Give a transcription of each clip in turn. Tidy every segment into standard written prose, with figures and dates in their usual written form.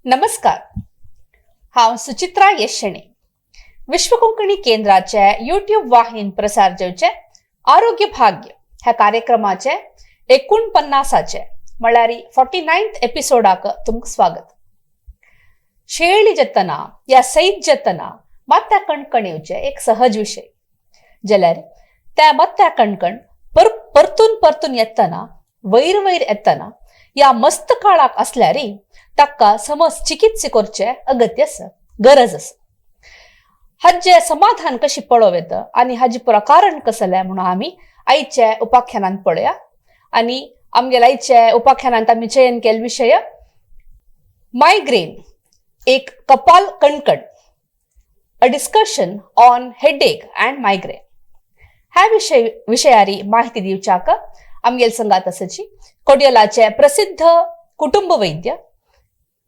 नमस्कार, हांव सुचित्रा येशणे, विश्व कोंकणी केंद्राचे युट्यूब वाहिनीन प्रसार जावचे आरोग्य भाग्य ह्या कार्यक्रमाचे 49चे म्हळ्यार 49th एपिसोडाक तुमकां स्वागत. शेळी जेतना या सैत जेतना मात्या कणकण येवचे एक सहज विशय जाल्यार त्या मात्या कणकण परतून परतून येतना, वयर वयर येतना या मस्त काळाक असल्यार ताका समज चिकित्सा करचे अगत्य आसा, गरज आसा. हाजे समाधान कशी पळोवं येता आनी हाजे पुरा कारण कसलें म्हणून आमी आयच्या उपाख्यानांत पळया. आनी आमगेल्या आयच्या उपाख्यानांत आमी चयन केल्लो विशय मायग्रेन, एक कपाल कणकण, a discussion on headache and migraine. ह्या विशयारी माहिती दिवच्याक आमगेल संगात आसाची कोडियलाचे प्रसिद्ध कुटुंब वैद्य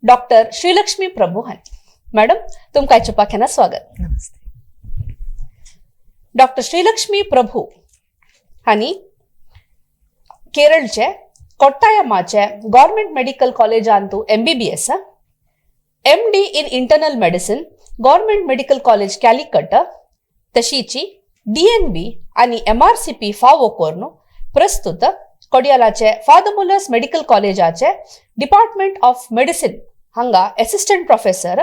डॉक्टर श्रीलक्ष्मी प्रभू हांणी. मॅडम, तुमकां आयच्या उपाख्यानात स्वागत. नमस्ते. डॉक्टर श्रीलक्ष्मी प्रभू हांणी केरळचे कोट्टायमाचे गव्हर्मेंट मेडिकल कॉलेजांतू MBBS, MD in internal medicine, government medical college, Calicut, तशीची DNB आनी MRCP फावो करून प्रस्तुत कोडियालाचे फादर मुलर्स मेडिकल कॉलेजाचे डिपार्टमेंट ऑफ मेडिसिन हांगा असिस्टंट प्रोफेसर,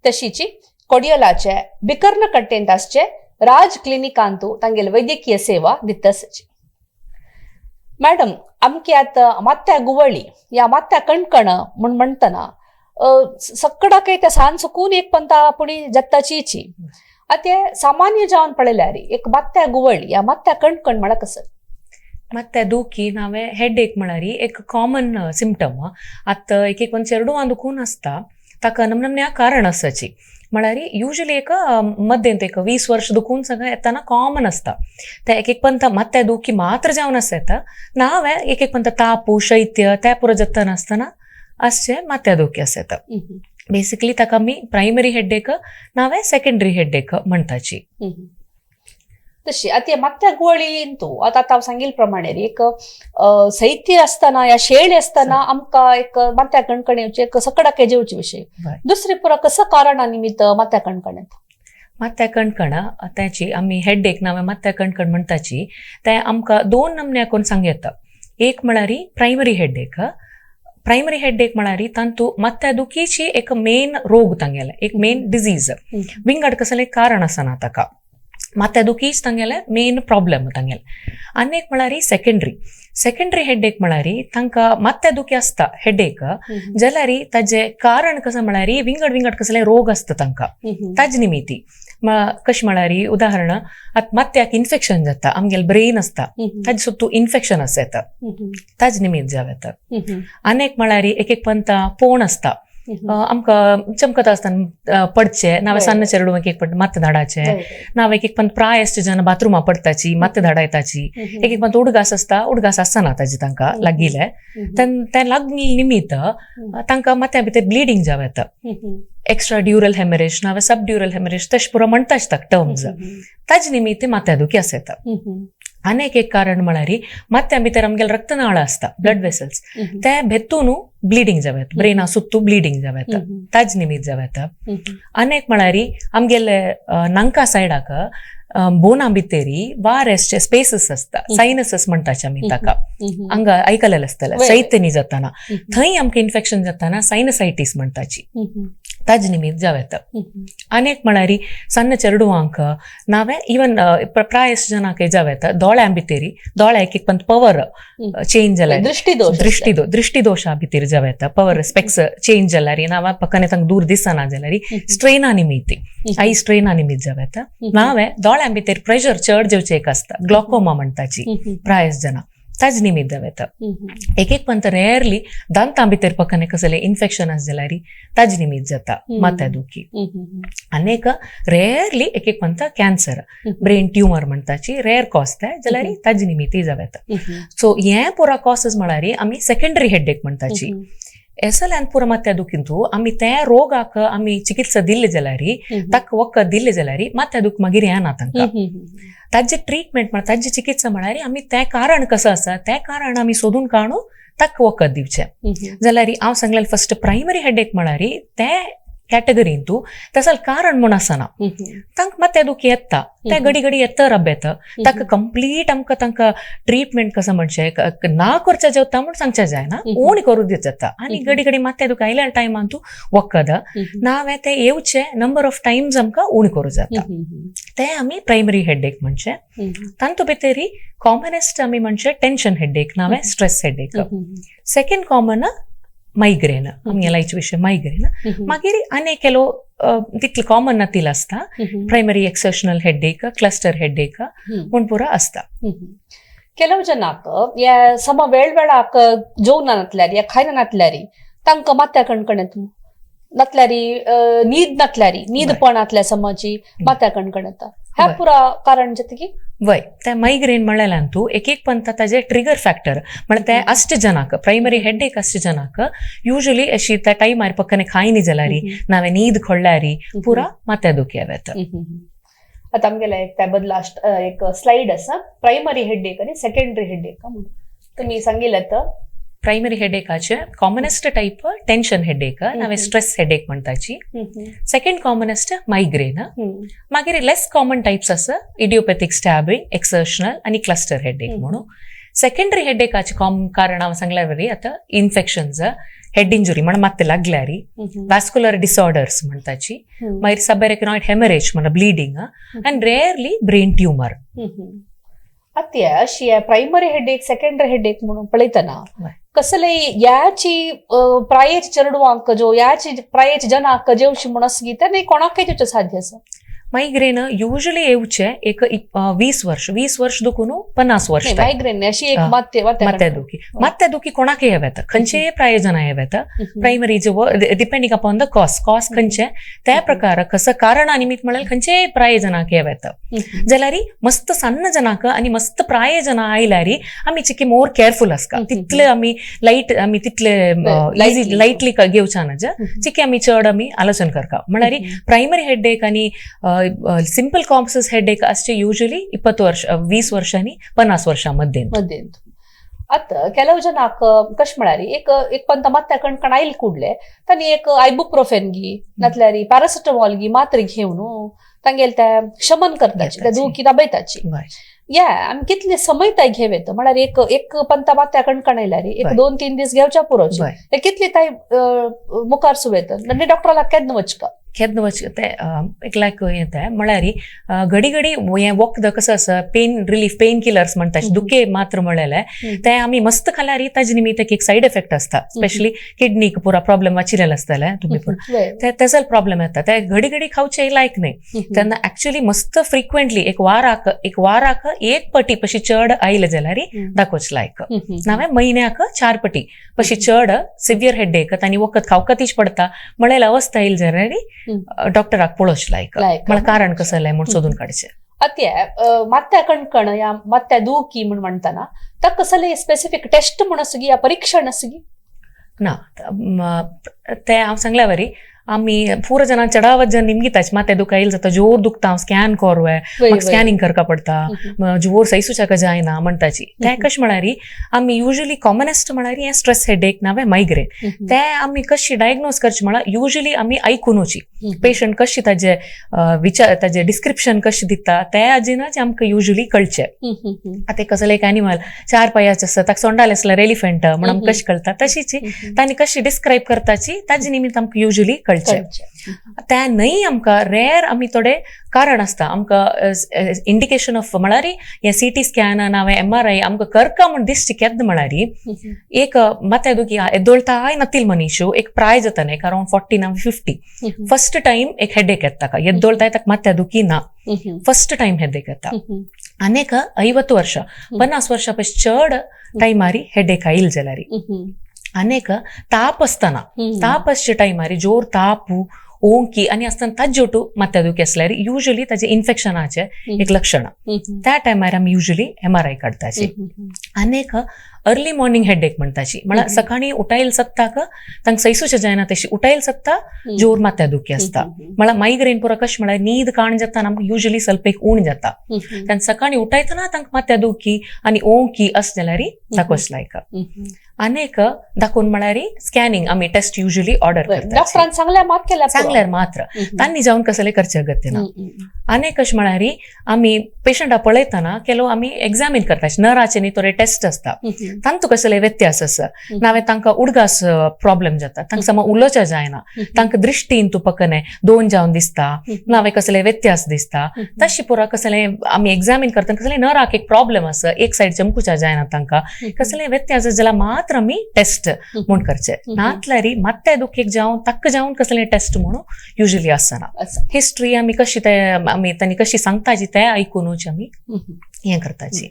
तशीची कोडियलाचे बिकर्नकट्टेंत आसचे राज क्लिनिकांतू तांगेले वैद्यकीय सेवा दिता आसची. मॅडम, आमके आतां मात्या गुवळी या मात्या कणकण म्हूण म्हणटना सक्कडाकय त्या सान सुकून एक पंता पुणी जत्ताचीची. आतां सामान्य जावन पळयल्यार एक मात्या गुवळी या मात्या कणकण म्हळ्यार कसं? ಮತ್ತೆ दुखी नावे हेड एक म्हळ्यार एक कॉमन सिमटम. आतां एक एक चेडवां दुखून आसता, ताका नमनमन्या कारण आसाची. म्हळ्यार युजली एक मध्यंत एक 20 वर्ष दुखून सगळें येताना कॉमन आसता. ते एक एक पंत मात्या दुखी मात्र जावन आसता येता नावे एक एक पंत तापू शैत्य ते पुरो जत्ताना आसतना आसचे मात्या दुखी आसा येता. बेसिकली ताका आमी प्रायमरी हेडेक नावे सेकंडरी हेडेक म्हणटाची. तशी आतां मात्या गुवळी तूं आतां हांव सांगिल्ले प्रमाणे एक सैत्य आसतना या शेळी आसतना आमकां एक मात्या कणकण येवची एक सकडाके जेवची विशय. दुसरे पुरा कसं कारणा निमित्त मात्या कणकण येता? मात्या कणकण त्याची आमी हेडेक नावे मात्या कणकण म्हणटाची ते आमकां दोन नमन्याकून सांग येता. एक म्हळ्यार प्रायमरी हेडेक. प्रायमरी हेडेक म्हळ्यार तांतू मात्या दुखीची एक मेन रोग तांगेले, एक मेन डिजीज, विंगड कसलें कारण आसना ताका, मात्या दुखीच तांगेले मेन प्रॉब्लेम तांगेले. आनी एक म्हळ्यार सेकंडरी. सेकंडरी हेडेक म्हळ्यार तांकां मात्या दुखी आसता हेडेक जाल्यार ताजें कारण कसं म्हळ्यार विंगड विंगड कसले रोग आसता तांकां ताजे निमित्ती. कशें म्हळ्यार उदाहरण आतां मात्याक इन्फेक्शन जाता, आमगेले ब्रेन आसता ताजे सुद्दां इन्फेक्शन आसा येता, ताजे निमित्त जावं येता. आनी एक म्हळ्यार एक एक पंता पोण आसता, आमकां चमकता आसतना पडचे नावे सान्न चेडूं एक एक पट मात्त धाडाचे नाव एक एक पण प्राय आसचे जेन्ना बाथरुमा पडटाची मात्त धाडायताची. एक एक पण उडगास आसता, उडगास आसना ताजे तांकां लागिल्ले तें लागले निमित्त तांकां माथ्या भितर ब्लिडींग जावं येता, एक्स्ट्रा ड्युरल हेमरेज नावे सब ड्युरल हेमरेज तशें पुरो म्हणटाच ताका टर्म्स, ताजे निमित्त माथ्या दुखी आसा येता. आनी एक एक कारण म्हळ्यार माथ्या भितर आमगेले रक्तनाळ आसता, ब्लड वेसल्स, ते भेतून ब्लिडींग जावं येता, ब्रेना सुत्तू ब्लिडींग जावं येता, ताजे निमित्त जावं येता. आनी एक म्हळ्यार आमगेले नांका सायडाक बोना भितरी वारेसचे स्पेसीस आसता, सायनसीस म्हणटाचे आमी ताका, हांगा आयकलेलें आसतलें सैतनी जाताना थंय आमकां इन्फेक्शन जाताना सायनसायटीस म्हणटाची, ताजे निमित्त जावं येता. आनी एक म्हळ्यार सान्न चेडवांक नावे इवन प्रायस जनांक जावं येता दोळ्यां भितरी, दोळ्या एक एक पण पवर चेंज जाल्यार दृष्टिदोष, दृष्टिदोशा भितर जावं येता, पवर स्पेक्स चेंज जाल्यार नावा पक्काने तांकां दूर दिसना जाल्यार स्ट्रेना निमित्त, I स्ट्रेना निमित्त जावं येता. नावे दोळ्यां भितर प्रेशर चड जेवचें एक आसता, ग्लॉकोमा म्हणटाची प्रायस जना, ताजे निमित्त जावं येता. एक एक पंत रेअरली दांतां भितर पक्काने कसलें इन्फेक्शन आसा जाल्यार ताजे निमित्त जाता माथ्या दुखी. आनी एक रेअरली एक एक पंत कॅन्सर, ब्रेन ट्युमर म्हणटाची रेअर कॉज ते जाल्यार ताजे निमित्त जावं येता. सो हे पुरा कॉसेस म्हळ्यार आमी सेकंडरी हेडेक म्हणटाची. एसल्यान पुरा माथ्या दुखींतू आमी त्या रोगाक आमी चिकित्सा दिल्ली जाल्यार, ताका वखद दिल्ले जाल्यार माथ्या दुख मागीर येना तांकां. ताजे ट्रिटमेंट म्हळ्यार ताजी चिकित्सा म्हळ्यार आमी तें कारण कसं आसा तें कारण आमी सोदून काडून ताका वखद दिवचें. जाल्यार हांव सांगलें फर्स्ट प्रायमरी हेडेक म्हळ्यार ते कॅटेगरीन तूं तसल कारण म्हूण आसना, तांकां मात्या दुखी येता, ते घडी घडी येता रब येता, ताका कंप्लीट आमकां तांकां ट्रिटमेंट कसं म्हणचें ना करच्या जेवता म्हूण सांगचें जायना, उणी करूं दित जाता. आनी घडी घडी मात्या दुखी आयल्या टायमान तूं वखद नावें ते येवचे नंबर ऑफ टायम्स आमकां उणी करूं जाता, ते आमी प्रायमरी हेडेक म्हणचे. तांतू भितरी कॉमनेस्ट आमी म्हणचे टेन्शन हेडेक नावें stress headache. Second common migraine, आमगेला विशय मायग्रेन. मागीर आनी केलो तितले कॉमन नातील आसता primary exertional headache, cluster headache म्हूण पुरो आसता. ಕೆಲವು ಜನಕ್ या सम वेळ वेळाक जेवणा नातल्यार या खायना नातल्यार तांकां माथ्या कणकण येता, नातल्यार न्हीद नातल्यार न्हीद पण नातल्या समाजी माथ्या कणकण येता, ह्या पुरा कारण जाता की वय ते मायग्रेन म्हणल्यान तूं एक एक पंता ताजे ट्रिगर फॅक्टर म्हळ्यार ते अश्ट जनाक प्रायमरी हेडेक अश्ट जनाक युजली अशी त्या टायमार पक्कने खायनी जाल्यार नावे न्हीद खोडल्यार पुरा माथ्या दुखी येता. आतां आमगेले एक त्या बदला एक स्लायड आसा प्रायमरी हेडेक आनी सेकंडरी हेडेक म्हणून तुमी सांगिल्लें. प्रायमरी हेडेकाचे कॉमनेस्ट टायप टेन्शन हेडेक नावे स्ट्रेस हेडेक म्हणटाची. Second commonest migraine. मागीर लेस कॉमन टायप्स आसा इडियोपॅथीक स्टॅबिंग, एक्सर्शनल आनी क्लस्टर हेडेक म्हणून. सेकंडरी हेडेकाचे कारण हांव सांगल्या वरी आतां इन्फेक्शन्स, हेड इंजुरी म्हण मात्ते लागल्यारी, वास्कुलर डिसऑर्डर्स म्हणटाची, मागीर सबएरेक्नॉइड हेमरेज म्हण ब्लिडींग आनी रेअरली ब्रेन ट्युमर. आतां अशी प्रायमरी हेडेक सेकंडरी हेडेक म्हणून पळयतना कसले याची प्रायेची चेडवांक जो याची प्रायेची जनाक जेवशी म्हूण आसगी तेन्ना कोणाकय दिवचें साध्य आसा. मायग्रेन युजली येवचे एक 20 वर्ष, 20 वर्ष दुखून 50 वर्ष. मायग्रेन अशी एक माथ्या दुखी, माथ्या दुखी कोणाकय येव येता, खंयचेय प्राय जणां येव येता. Primary depending upon the cause, cause खंयचे त्या प्रकार कसं कारणा निमित्त म्हळ्यार खंयचेय प्राय जणांक येव येता. जाल्यार मस्त सन्न जनाक आनी मस्त प्राय जणां आयल्यार आमी चिकी मोर केअरफुल आसता, तितले आमी लायट आमी तितले लायटली घेवच्या ना, चिकी आमी चड आमी आलोचन करता. म्हळ्यार प्रायमरी हेडेक आनी सिंपल कॉम्प्सस हेडेक असचे युजली 20 वर्ष, 20 वर्षांनी 50 वर्षांमध्ये. आतां ಕೆಲವು ಜನಾक कशें म्हळ्यार एक एक पंत माथ्या कणकण आयल कुडले तांणी एक आयबुप्रोफेन गी नातल्यार पॅरासिटामॉल गी मात्र घेवन तांगेले ते शमन करताची, ते दुखी दाबयताची. या आमी कितले समय ताय घेव येता म्हळ्यार एक एक पंता माथ्या कणकण आयल्यार एक 2-3 दीस घेवच्या पुरोचे, कितले ताय मुखार सुरू येता आनी डॉक्टराक केन्ना वचका केन्ना वच ते एकल्याक येता. म्हळ्यार घडी घडी हें वखद कसं आसा पेन रिलीफ पेन किलर्स म्हणटा दुखे मात्र म्हणलेले ते आमी मस्त खाल्यार ताजे निमित्त एक सायड इफेक्ट आसता, स्पेशली किडनीक पुरा प्रॉब्लेम वाचिल्लें आसतलें तुमी पुरा ते तेजो प्रॉब्लेम येता, ते घडी घडी खावचे लायक न्हय. तेन्ना एक्चुअली मस्त फ्रिक्वेंटली एक वाराक एक वाराक एक पटी पशी चड आयले जाल्यार दाखोवच लायक, नावें म्हयन्याक 4 पटी पशी चड सिवियर हेडेक आनी वखद खावकातीच पडटा म्हणलेली अवस्था येयली जाल्यार डॉक्टराक पळोवच लायक, म्हळ्यार कारण कसं म्हूण सोदून काडचें. आतां माथ्या कणकण या माथ्या दुखी म्हूण म्हणटना ताका कसले स्पेसिफीक टेस्ट म्हूण आसगी या परीक्षण आसगी ना ते हांव सांगल्या वरी आमी पुरो जाणां चडावत जण निमगिताच माथ्या दुखा येयल जाता जोर दुखता हांव स्कॅन करूं, स्कॅनिंग करका पडटा, जोर सैसूच्याक जायना म्हणटाची. ते कशें म्हळ्यार आमी युजली कॉमनेस्ट म्हळ्यार हें स्ट्रेस हेडेक नावे मायग्रेन ते आमी कशी डायग्नोज करचे म्हळ्यार युजली आमी आयकुनूची पेशंट कशी ताजे विचार ताजे डिस्क्रिप्शन कशें दिता ते आजिनाच आमकां युजली कळचें. आतां कसलें एक एनिमल 4 पांयाचें आसता ताका सोंडालें आसल्यार एलिफंट म्हण आमकां कशें कळटा, तशीच तांणी कशी डिस्क्रायब करताची ताजे निमित्त आमकां युजली कळचें. त्या न्हय आमकां रेर आमी थोडे कारण आसता आमकां इंडिकेशन ऑफ म्हळ्यार हें सीटी स्कॅन नावे MRI आमकां करका म्हूण दिसची केन्ना म्हळ्यार एक माथ्या दुखी येदोळताय नातील मनीश एक प्राय जाता न्हय अरावंड 40 ना 50 फर्स्ट टायम एक हेडेक येता ताका येदोळताय ताका माथ्या दुखी ना फर्स्ट टायम हेडेक येता. आनीक 50 वर्ष 50 वर्षा पयस चड टायमारी हेडेक आयल जाल्यार अनेक ताप आसतना ताप आसच्या टायमार जोर ताप ओंकी आनी आसतना ताज्योटू माथ्या दुखी आसल्यार युजली ताजे इन्फेक्शनाचे एक लक्षण, त्या टायमार आमी युजली MRI काडटाची. अनेक अर्ली मॉर्निंग हेडेक म्हणटाची म्हळ्यार सकाळी उठायल सत्ताक तांकां सैसूचे जायना तशी उठायल सत्ता जोर माथ्या दुखी आसता. म्हळ्यार मायग्रेन पुरा कशें म्हळ्यार न्हीद काण जाता आमकां युजली स्वल्प एक उण जाता, तेन्ना सकाळी उठायतना तांकां माथ्या दुखी आनी ओंकी अशें जाल्यार दाखोवच लायक. अनेक दाखोवन म्हळ्यार स्कॅनिंग आमी टेस्ट युजली ऑर्डर करता. डॉक्टरान सांगल्यार मात केल्यार पुरो. सांगल्यार मात्र तांणी जावन कसले करचे अगत्य ना. अनेक अशें म्हळ्यार आमी पेशंटा पळयतना केलो आमी एग्जामीन करता, नराचे न्ही थोडे टेस्ट आसता, तांतू कसले व्यत्यास आसा, नावे तांकां उडगास प्रॉब्लेम जाता, तांकां समा उलोवच्या जायना, तांकां दृश्टीन तूं पकने दोन जावन दिसता, नावे कसले व्यत्यास दिसता, तशी पुरा कसले आमी एग्जामीन करतना कसले नराक एक प्रॉब्लेम आसा, एक सायड चमकुच्या जायना तांकां कसले व्यत्यास जाल्यार मात्र आमी टेस्ट म्हूण करचे. नातल्यार मात्या दुखेक जावन ताका जावन कसले टेस्ट म्हणून युजली आसना. हिस्ट्री आमी कशी ते आमी तांणी कशी सांगताची ते आयकुनूच आमी हें करताची.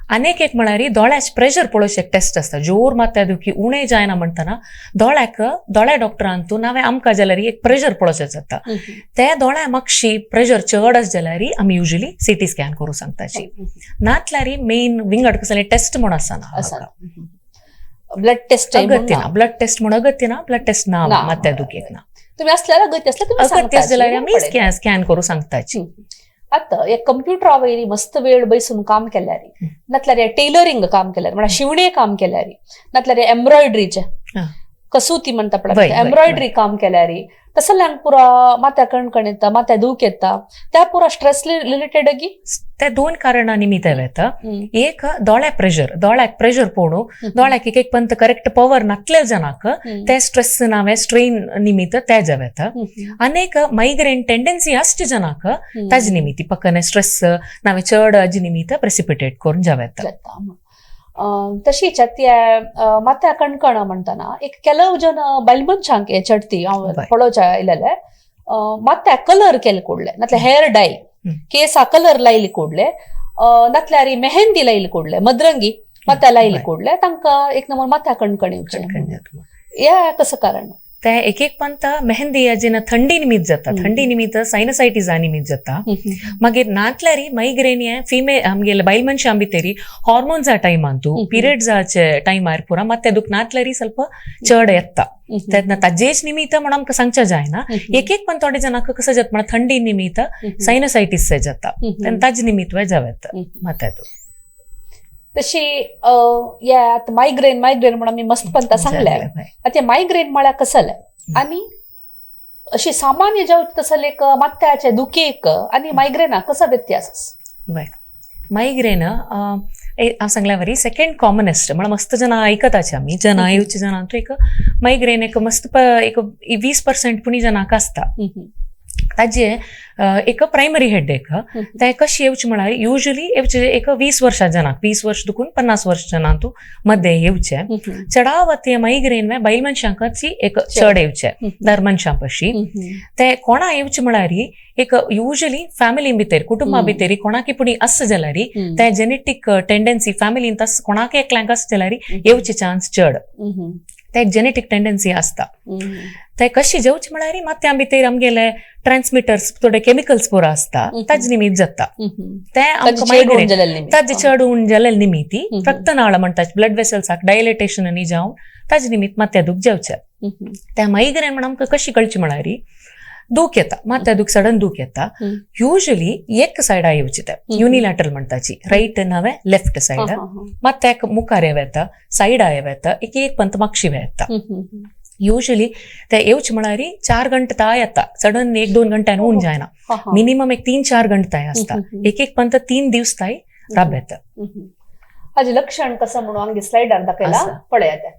अनेक एक म्हळ्यार दोळ्याच प्रेशर पळोवचे एक टेस्ट आसता. जोर मात्या दुखी उणें जायना म्हणटना दोळ्याक दोळ्या डॉक्टरान तूं नावे आमकां जाल्यार एक प्रेशर पळोवचें जाता, ते दोळ्या मागशी प्रेशर चड आसा जाल्यार आमी युजली सिटी स्कॅन करूं सांगताची. नातल्यार मेन विंगड कसले टेस्ट म्हूण आसना, ब्लड टेस्ट अगत्य ना, ब्लड टेस्ट म्हूण अगत्य ना, ब्लड टेस्ट ना मात्या दुखेक ना. तुम्ही असल्यार अगत्य असल्यार अगत्य जाल्यार आमी स्कॅन करूं सांगताची. आता या कंप्युटरा वयली मस्त वेळ बसून काम केल्यार, नातल्यार टेलरिंग काम केल्यार, म्हळ्यार शिवणे काम केल्यार, नातल्यार एम्ब्रॉयडरीचे कसुती म्हणटा पळय एम्ब्रॉयडरी काम केल्यार, तसल्यांक पुरा माथ्या कणकण येता, माथ्या दूख येता, त्या पुरा स्ट्रेस रिलेटेड गी. त्या दोन कारणां निमित्त येता. एक दोळ्या प्रेशर, दोळ्याक प्रेशर पडू, दोळ्याक एक एक पंत करेक्ट पवर नातले जनाक ते स्ट्रेस नावे स्ट्रेन निमित्त ते जाव येता. अनेक मायग्रेन टेंडन्सी आसचे जनाक ताजे निमित्त पक्कने स्ट्रेस नावे चड अज निमित्त प्रेसिपिटेट करून जाव येता. तशीच त्या माथ्या कणकण म्हणटना एक ಕೆಲವು जन बायल मनशांक हे चडती हांव पळोवच्या आयलेले माथ्या कलर केले कुडले, नातल्यार हेअर डाय केसा कलर लायली कुडले, नातल्यार मेहंदी लायली कुडले, मदरंगी माथ्या लायली कुडले, तांकां एक नंबर माथ्या कणकण येवचें. हे कसं कारण? ते एक एक पंत मेहंदी जेन्ना थंडी निमित्त जाता, थंडी निमित्त सायनसायटीजा निमित्त जाता. मागीर नातल्यार मायग्रेन हे फिमेल आमगेले बायल मनशां भितरी हॉर्मोन्सा टायमान पिरियड्साचे टायमार पुरा मात्या दुख नातल्यार ಸ್ವಲ್ಪ चड येता. तेन्ना ताजेच निमित्त म्हण आमकां सांगच्या जायना. एक एक पण थोडे जणांक कसं जाता म्हळ्यार थंडी निमित्त सायनसायटीस जाता, तेन्ना ताजे निमित्त जावं येता मात्या दुख. तशी या मायग्रेन मायग्रेन म्हणून आमी मस्त पंता सांगले. आतां मायग्रेन म्हळ्यार कसलें आनी अशी सामान्य जावं तसले एक माथ्याचे दुखेक आनी मायग्रेना कसो व्यत्यास? मायग्रेन हांव सांगल्या वरी सेकंड कॉमनेस्ट म्हळ्यार मस्त जनां आयकताचे आमी, जनां येवचे जनां एक मायग्रेन एक मस्त एक 20% पुणी जनांक आसता. ताजे एक प्रायमरी हेडेक ते कशी येवचे म्हळ्यार युजली येवचे एक 20 वर्सां जनांक, 20 वर्स दुखून 50 वर्स जनां तूं मदें येवचे. चडावत मायग्रेन बायल मनशांकच एक चड येवचे दर मनशां पशी. ते कोणा येवचे म्हळ्यार एक युजली फॅमिली भितर कुटुंबा भितर कोणाकी पुणी आसा जाल्यार ते जेनेटीक टेंडन्सी फॅमिलीन तस कोणाक एकल्यांक आसा जाल्यार येवचे चान्स चड. ते एक जेनेटीक टेंडन्सी आसता. ते कशी जेवचे म्हळ्यार मात्या भितर आमगेले ट्रान्समिटर्स थोडे केमिकल्स पुरो आसता ताजे निमित्त जाता. ते आमकां मायग्रेन ताजे चड उण जाल्ले निमित्ती रक्तनाळ म्हणटा ब्लड वेसल्साक डायलेटेशन आनी जावन ताजे निमित्त मात्या दूख जेवचे. त्या मायग्रेन म्हण आमकां कशी कळची म्हळ्यार दूख येता, मात्या दूख सडन दूख येता. युजली एक सायडा येवची ते युनिलॅटरल म्हणटाची, रायट नावे लेफ्ट सायड, मात्याक मुखार येता, सायडा येता, एक एक पंत मागशी येता. युजली ते येवचे म्हळ्यार 4 घंटे ताय येता, सडन 1-2 घंट्यान उण जायना, मिनिमम एक 3-4 घंटे ताय आसता. एक एक पंत 3 दिवस ताय राब येता. हाजे लक्षण कसं म्हणून आमगे स्लायडार दाखयला पळयात.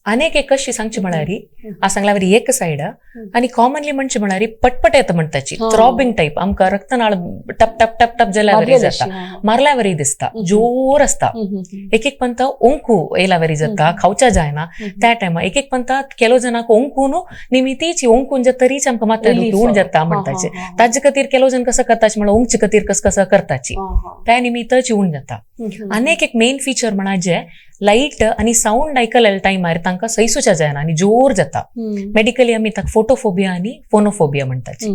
अनेक एक कशी सांगची म्हळ्यार हांव सांगल्या वरी एक सायड आनी कॉमनली म्हणचे म्हळ्यार पटपट येता म्हणटाची थ्रॉबिंग टायप, आमकां रक्तनाळ टप टप टप टप जाल्या वरी जाता, मारल्या वरी दिसता, जोर आसता. एक एक पंत ओंकू येयल्या वरी जाता, खावच्या जायना त्या टायमार. एक एक पंत केलो जनाक ओंकून निमितीची ओंकून जाता तरीच आमकां मात्या दुखी उण जाता म्हणटाचे. ताजे खातीर केलो जन कसं करताचे म्हळ्यार ओंकचे खातीर कसं कसं करताची त्या निमित्तच उण जाता. आनीक एक मेन फिचर म्हणजे लायट आनी सावंड आयकलेल्या टायमार तांकां सैसूच्या जायना आनी जोर जाता. मेडिकली आमी ताका फोटोफोबिया आनी फोनोफोबिया म्हणटाची.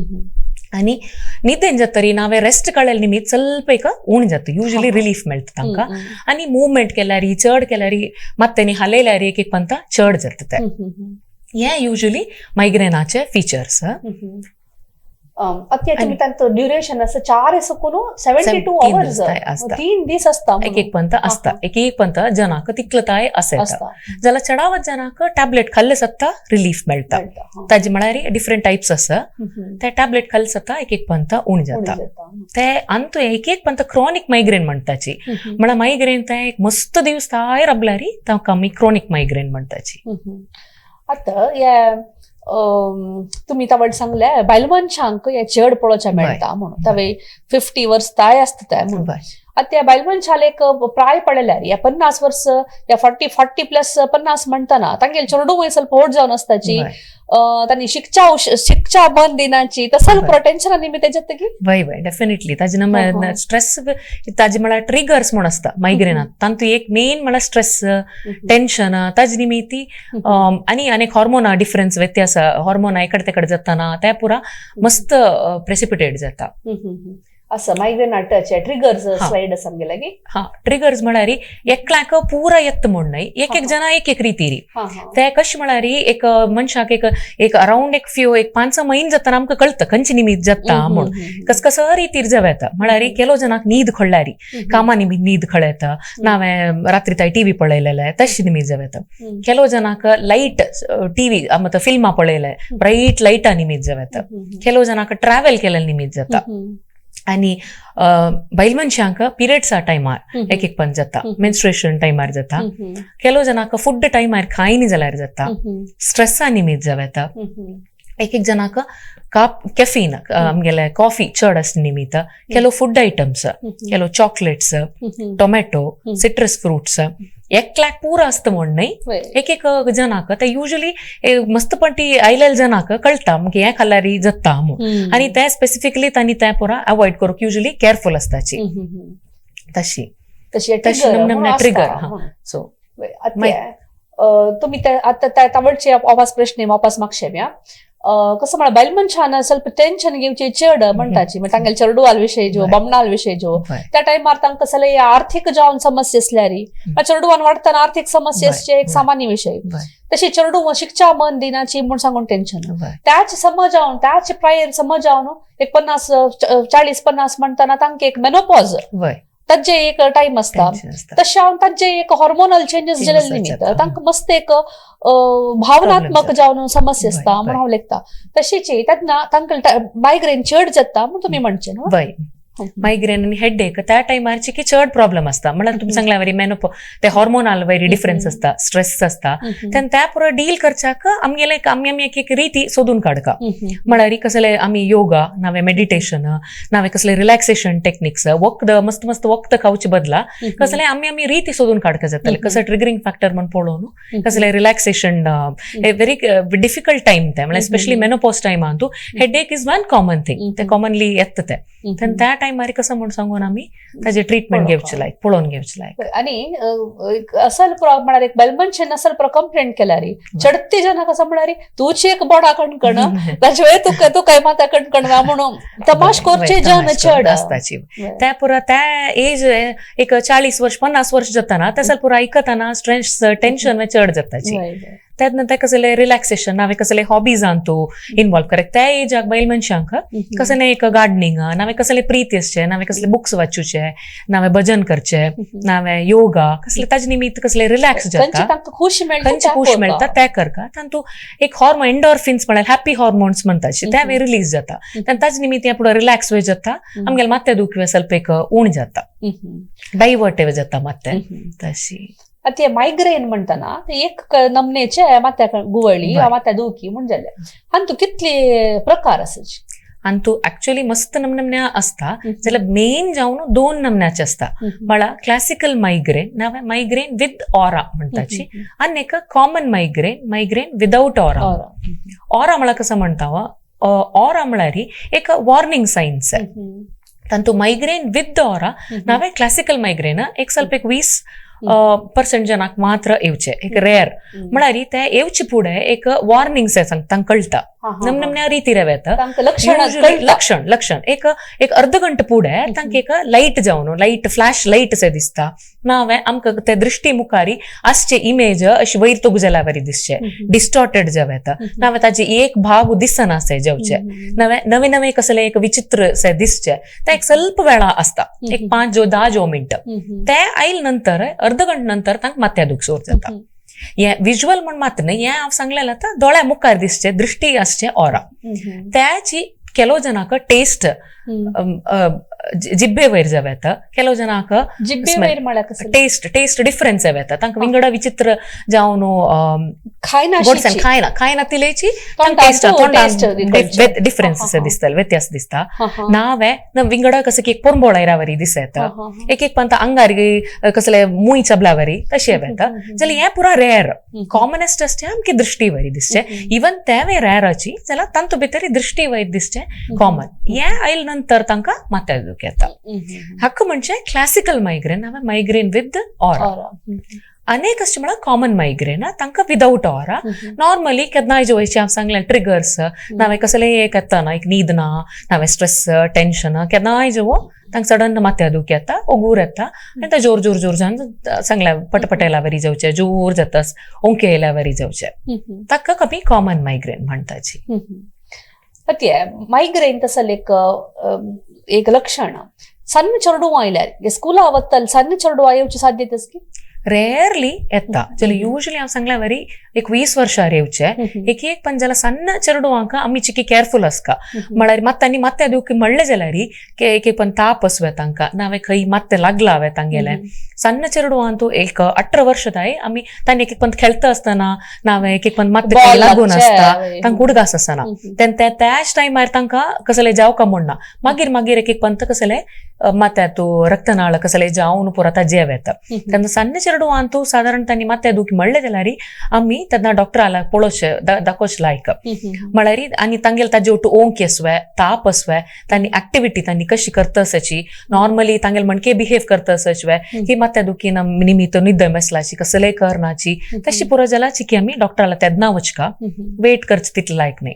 आनी न्हिदेन जातरी नावे रेस्ट काडलेले निमित्त ಸ್ವಲ್ಪ एक उण जाता, युजली रिलीफ मेळटा तांकां. आनी मुवमेंट केल्यार चड केल्यार मात्यांनी हालयल्यार एक एक पंता चड जाता ते. हे युजली मायग्रेनाचे फिचर्स. आतां तांचो ड्युरेशन आसा 4 सकून 72 आवर्स, 3 दीस आसता, एक एक पंत आसता, एक एक पंत जनाक तितलताय आसा जाल्यार चडावत जनाक टॅबलेट खाल्ले सत्ता रिलीफ मेळटा. ताजे म्हळ्यार डिफरंट टायप्स आसा, ते टॅबलेट खाल्ले सत्ता एक एक पंत उण जाता. ते अंतू एक एक पंत क्रॉनिक मायग्रेन म्हणटाची, म्हळ्यार मायग्रेन ते एक मस्त दिवस ताय राबल्यारी तांकां आमी क्रॉनिक मायग्रेन म्हणटाची. आतां तुम्ही तवळ सांगले बायल मनशांक हे चड पळोवचें मेळटा म्हणून, तवे 50 वर्स ताय आसता ते म्हणून. आतां त्या बायल मनशाल एक प्राय पळयल्यार ह्या 50 वर्स या 40 प्लस 50 म्हणटना तांगेले चेडूं ಸ್ವಲ್ಪ व्हड जावन आसताची, तांणी शिकच्या बंद दिनाची, तसो टेन्शन निमित्त जाता की. वय वय डेफिनेटली ताजे नम स्ट्रेस ताजे म्हळ्यार ट्रिगर्स म्हूण आसता मायग्रेनात, तांतू एक मेन म्हळ्यार स्ट्रेस टेन्शन ताजे निमित्ती आनी अनेक हार्मोना डिफरन्स व्यत्यास, हार्मोना इकडे तेकडे जाताना ते पुरा मस्त प्रेसिपिटेट जाता. असं मायग्रेन अटॅच ट्रिगर्स स्लाइड समजेला की. हा, ट्रिगर्स म्हळ्यार एकल्याक पुरा येत म्हूण न्हय, एक एक जना एक एक रितीरी ते कशें म्हळ्यार एक मनशाक एक एक अरावंड एक फ्यू एक 5-6 म्हयने जातना आमकां कळटा खंयचे निमित्त जाता म्हूण, कस कसो रितीर जावं येता. म्हळ्यार केलो जनाक न्हीद खळ्ळ्यारी, कामा निमित्त न्हीद खळ्ळेता, नावें रात्री ताय टीव्ही पळयलेले तशें निमित्त जावं येता. केलो जनाक लायट टीव्ही मत फिल्मां पळयले ब्रायट लायटा निमित्त जावं येता. केलो जनाक ट्रॅव्हल केलें निमित्त जाता. आनी बायल मनशांक पिरियड्सा टायमार एक एक पण जाता, मेन्स्ट्रुएशन टायमार जाता. केलो जनाक फूड टायमार खायनी जाल्यार जाता, स्ट्रेसा निमित्त जावं येता. एक एक जनाक कॅफीन आमगेले कॉफी चड आसता निमित्त, केलो फूड आयटम्स, केलो चॉकलेट्स, टोमॅटो, सिट्रस फ्रुट्स, एकल्याक पुरो आसता म्हूण न्हय, एक एक जनाक ते युजली मस्त पण ती आयलेले जनाक कळटा मागीर हें खाल्यार जाता म्हूण, आनी ते स्पेसिफिकली तांणी तें पुरा अवॉयड करूंक युजली केअरफूल आसताची. तशी तशी नमनमने ट्रिगर. सो तुमी आतां तावळचे वापस प्रश्न वापस मागशे कसं म्हळ्यार बायल मनशान ಸ್ವಲ್ಪ टेन्शन घेवचे चड म्हणटाची, तांगेले चेडवाल विशय जो बामणाल विशय जो त्या टायमार तांकां सगळे आर्थीक जावन समस्या आसल्यारी, चेडवान वाडटना आर्थीक समस्या आसचे एक सामान्य विशय, तशी चेडूं शिकच्या मन दिनाची म्हूण सांगून टेन्शन, त्याच समजावन त्याच प्रायर समजावन एक 50-40-50 म्हणटना तांकां एक मेनोपॉज तांचे एक टायम आसता, तशें हांव तांचे एक हॉर्मोनल चेंजीस जाल्ले निमित्त तांकां मस्त एक भावनात्मक जावन समस्या आसता म्हूण हांव लेखता. तशीच तेन्ना तांकां मायग्रेन चड जाता म्हूण तुमी म्हणचें न्हू. वय, मायग्रेन आनी हेडेक त्या टायमार की चड प्रॉब्लम आसता. म्हळ्यार तुमी सांगल्या वरी मेनोपॉ ते हॉर्मोनल वरी डिफरन्स आसता, स्ट्रेस आसता, तेन्ना त्या पुरो डील करच्याक आमगेले आमी आमी एक एक रिती सोदून काडका. म्हळ्यार कसले आमी योगा, नावे मेडिटेशन, नावे कसले रिलॅक्सेशन टेक्निक्स, वखद मस्त मस्त वखद खावचे बदला कसले आमी आमी रिती सोदून काडका जातले. कसले ट्रिगरींग फॅक्टर म्हण पळोवन कसले रिलॅक्सेशन, व्हेरी डिफिकल्ट टायम ते, म्हळ्यार स्पेशली मेनोपॉज टायमान तूं headache is one common thing, ते कॉमनली येता ते, तेन्ना त्या टायमार कसं म्हूण सांगून आमी ताजे ट्रिटमेंट घेवचे लायक, पळोवन घेवचे लायक. आनी असल म्हळ्यार एक बायल मनशान असल कंप्लेंट केल्यार चडते जना कसं म्हळ्यार तूच एक बोडा कणकण ताजे वेळ तुका तुका माता कणकण म्हणून तमाश करचे जन चड आसताची. त्या पुरा त्या एज एक 40 वर्ष 50 वर्ष जाताना तसल पुरा आयकतना स्ट्रेस टेन्शन चड जाताची. तेन्ना ते कसले रिलॅक्सेशन नावे कसले हॉबीजान तूं इनवॉल्व करक त्या एजाक बायल मनशांक कसले एक गार्डनिंग, नावे कसले प्रीती आसचे, नावे कसले बुक्स वाचूचे, नावे भजन करचे, नावे योगा, कसले ताजे निमित्त कसले रिलॅक्स जाता, खुश मेळटा, खंयचे खुश मेळटा ते करका. तातूंत एक हॉर्मोन एंडॉर्फिन्स म्हळ्यार हॅपी हॉर्मोन्स म्हणटाचे ते रिलीज जाता, तेन्ना ताजे निमित्त हें पुरो रिलॅक्स वय जाता, आमगेले मात्ते दुखवे ಸ್ವಲ್ಪ एक उण जाता, डायवर्ट जाता मात्ते तशी. आतां मायग्रेन म्हणटना एक नमनेचे मात्या गुवळी मात्या दुखी म्हूण जाले, आनी तूं कितले प्रकार आसा? आनी तूं एक्चुअली मस्त नमनमन्या आसता जाल्यार मेन जावन 2 नमन्याचे आसता, म्हळ्यार क्लासिकल मायग्रेन नावे मायग्रेन विथ ऑरा म्हणटाची, आनी एक common migraine, migraine without aura. Aura म्हळ्यार कसं म्हणटा, ऑरा म्हळ्यार एक वॉर्निंग सायन्स. तांतू मायग्रेन विथ ऑरा नावे क्लासिकल मायग्रेन एक ಸ್ವಲ್ಪ एक 20 पर्संट जनाक मात्र येवचे, एक रेअर. म्हळ्यार ते येवचे फुडें एक वॉर्निंग तांकां कळटा, नमनमण्या रितीर येता लक्षण लक्षण एक एक अर्ध घंटे फुडें तांकां एक लायट जावन लायट फ्लॅश लायट अशें दिसता नावे आमकां ते दृश्टी मुखारी आसचे इमेज अशी वयर तोग जाल्यार बरी दिसचे, डिस्टॉर्टेड जावं येता, नावे ताजे एक भाग दिसना अशें जावचे, नवे नवे नवे कसले एक विचित्र अशें दिसचे. ते एक स्वल्प वेळा आसता, एक 5 जो 10 जो मिनट. ते आयल नंतर अर्ध घंटे नंतर तांकां माथ्या दुख सुरू जाता. हे विज्युअल म्हण मात्र न्हय, हें हांव सांगलेलें आतां दोळ्या मुखार दिसचे दृश्टी आसचे ऑरा. त्याची ಕೆಲವು ಜನಕ್ಕೆ ಟೇಸ್ಟ್ जिब्बे वयर जावं येता, ಕೆಲವು ಜನಕ್ಕೆ टेस्ट टेस्ट डिफरन्स जावं येता. तांकां विंगड विचित्र जावन गोडसाण खायना खायना तिलेची टेस्ट डिफरन्स दिसतले, व्यत्यास दिसता. नावे विंगड कसं की एक पोरंबोळ आयरावरी दिस येता, एक एक पंत अंगार कसले मुय चबलावरी तशें येता. जाल्यार हें पुरा रेअर, कॉमनेस्ट आसचें आमकी दृश्टी वयर दिसचें. इवन तेंवूय रेअराची जाल्यार तांतू भितर दृश्टी वयर दिसचें कॉमन. हें आयल नंतर तांकां माथ्या दुख येता. हक्क म्हणजे क्लासिकल मायग्रेन, हांवें मायग्रेन विथ ऑरा. अनेक अशें म्हळ्यार कॉमन मायग्रेन तांकां विदाउट ऑरा. नॉर्मली केन्नाय जे वयचे हांव सांगलें ट्रिगर्स, नावें कसलें एक येता ना, एक न्हीद ना, नावें स्ट्रेस टेन्शन, केन्नाय जेवो तांकां सडन माथ्या दुख येता, ओगूर येता आनी ते जोर जोर जोर जावन सांगल्या पटपट येयल्या वरी जावचें, जोर जाता, ओंके येयल्या वरी जावचें, ताका कमी कॉमन मायग्रेन म्हणटाची. मायग्रेन तसले एक एक लक्षण ಸಣ್ಣ ಚರಡುವ ಆಯ್ಲಾರಿ ಸ್ಕೂಲ್ ಅವತ್ತಲ್ಲಿ ಸಣ್ಣ ಚರಡುವ येवची साध्यता की रेअरली येता. जाल्यार युजली हांव सांगल्या वरी एक 20 वर्सां येवचे एक एक पण जाल्यार सಣ್ಣ चेडवांक आमी चिकी केअरफुल आसका. म्हळ्यार मात तांणी मात्या दुखी म्हणलें जाल्यार एक एक पण ताप आसुया तांकां, नावे खंय मात्तें लागला हांवें तांगेलें. सಣ್ಣ चेडवांतू एक 18 वर्सां आमी तांणी एक एक पण खेळटा आसतना नावे एक एक पण मात्तें लागून आसता, तांकां उडगास आसना, तेन्ना त्याच टायमार तांकां कसलें जावका म्हणना. मागीर मागीर एक एक पंत कसलें मात्यातू रक्तनाळ कसलें जावन पुरा ताजें येता. तेन्ना सಣ್ಣ चेडवांतू सादारण तांणी मात्या दुखी म्हणलें जाल्यार आमी तेन्ना डॉक्टराला पळोवचें दाखोवचें लायक. म्हळ्यार आनी तांगेले ताजे ओटू ओंक आसवे, ताप आसवे, तांणी एक्टिविटी तांणी कशी करता आसाची, नॉर्मली तांगेले म्हणके बिहेव करता आसाचवे की मात्या दुखी निमित्त निद्द मेसलाची कसलें करनाची तशी पुरो जाल्यार चिकी आमी डॉक्टराला तेन्ना वचका, वेट करचे तितले लायक न्ही.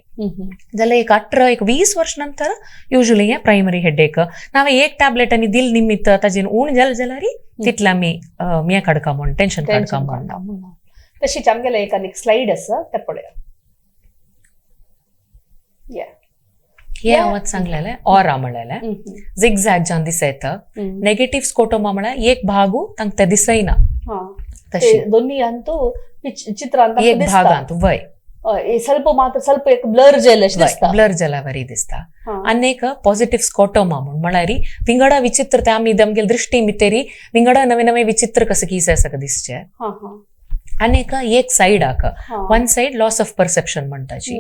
जाल्यार एक 18 एक 20 वर्स नंतर युजली हें प्रायमरी हेडेक नावे एक टॅबलेट आनी दिल निमित्त ताजेन उण जालें जाल्यार तितलें आमी हें काडका म्हूण टेन्शन काडका म्हूण. तशीच आमगेले एक आनी स्लायड आसा ते पळया. हे हांव सांगलेलें ऑरा म्हणलेलें झिगझॅग जावन दिसता येता. नेगेटीव स्कोटोमा म्हळ्यार एक भागू तांकां तें दिसना, दोन्ही अंतू चित्रांत एक भागांत वय ಸ್ವಲ್ಪ मात्र ಸ್ವಲ್ಪ एक ब्लर जायले दिसता, ब्लर जाल्या वरी दिसता. आनी एक पॉझिटिव्ह स्कोटोमा म्हूण म्हळ्यार विंगडा विचित्र ते आमी आमगेले दृश्टी मितेरी विंगडा नवे नवे विचित्र कसं किस आसा दिसचे. आनी एक एक सायडाक one side loss of perception म्हणटाची,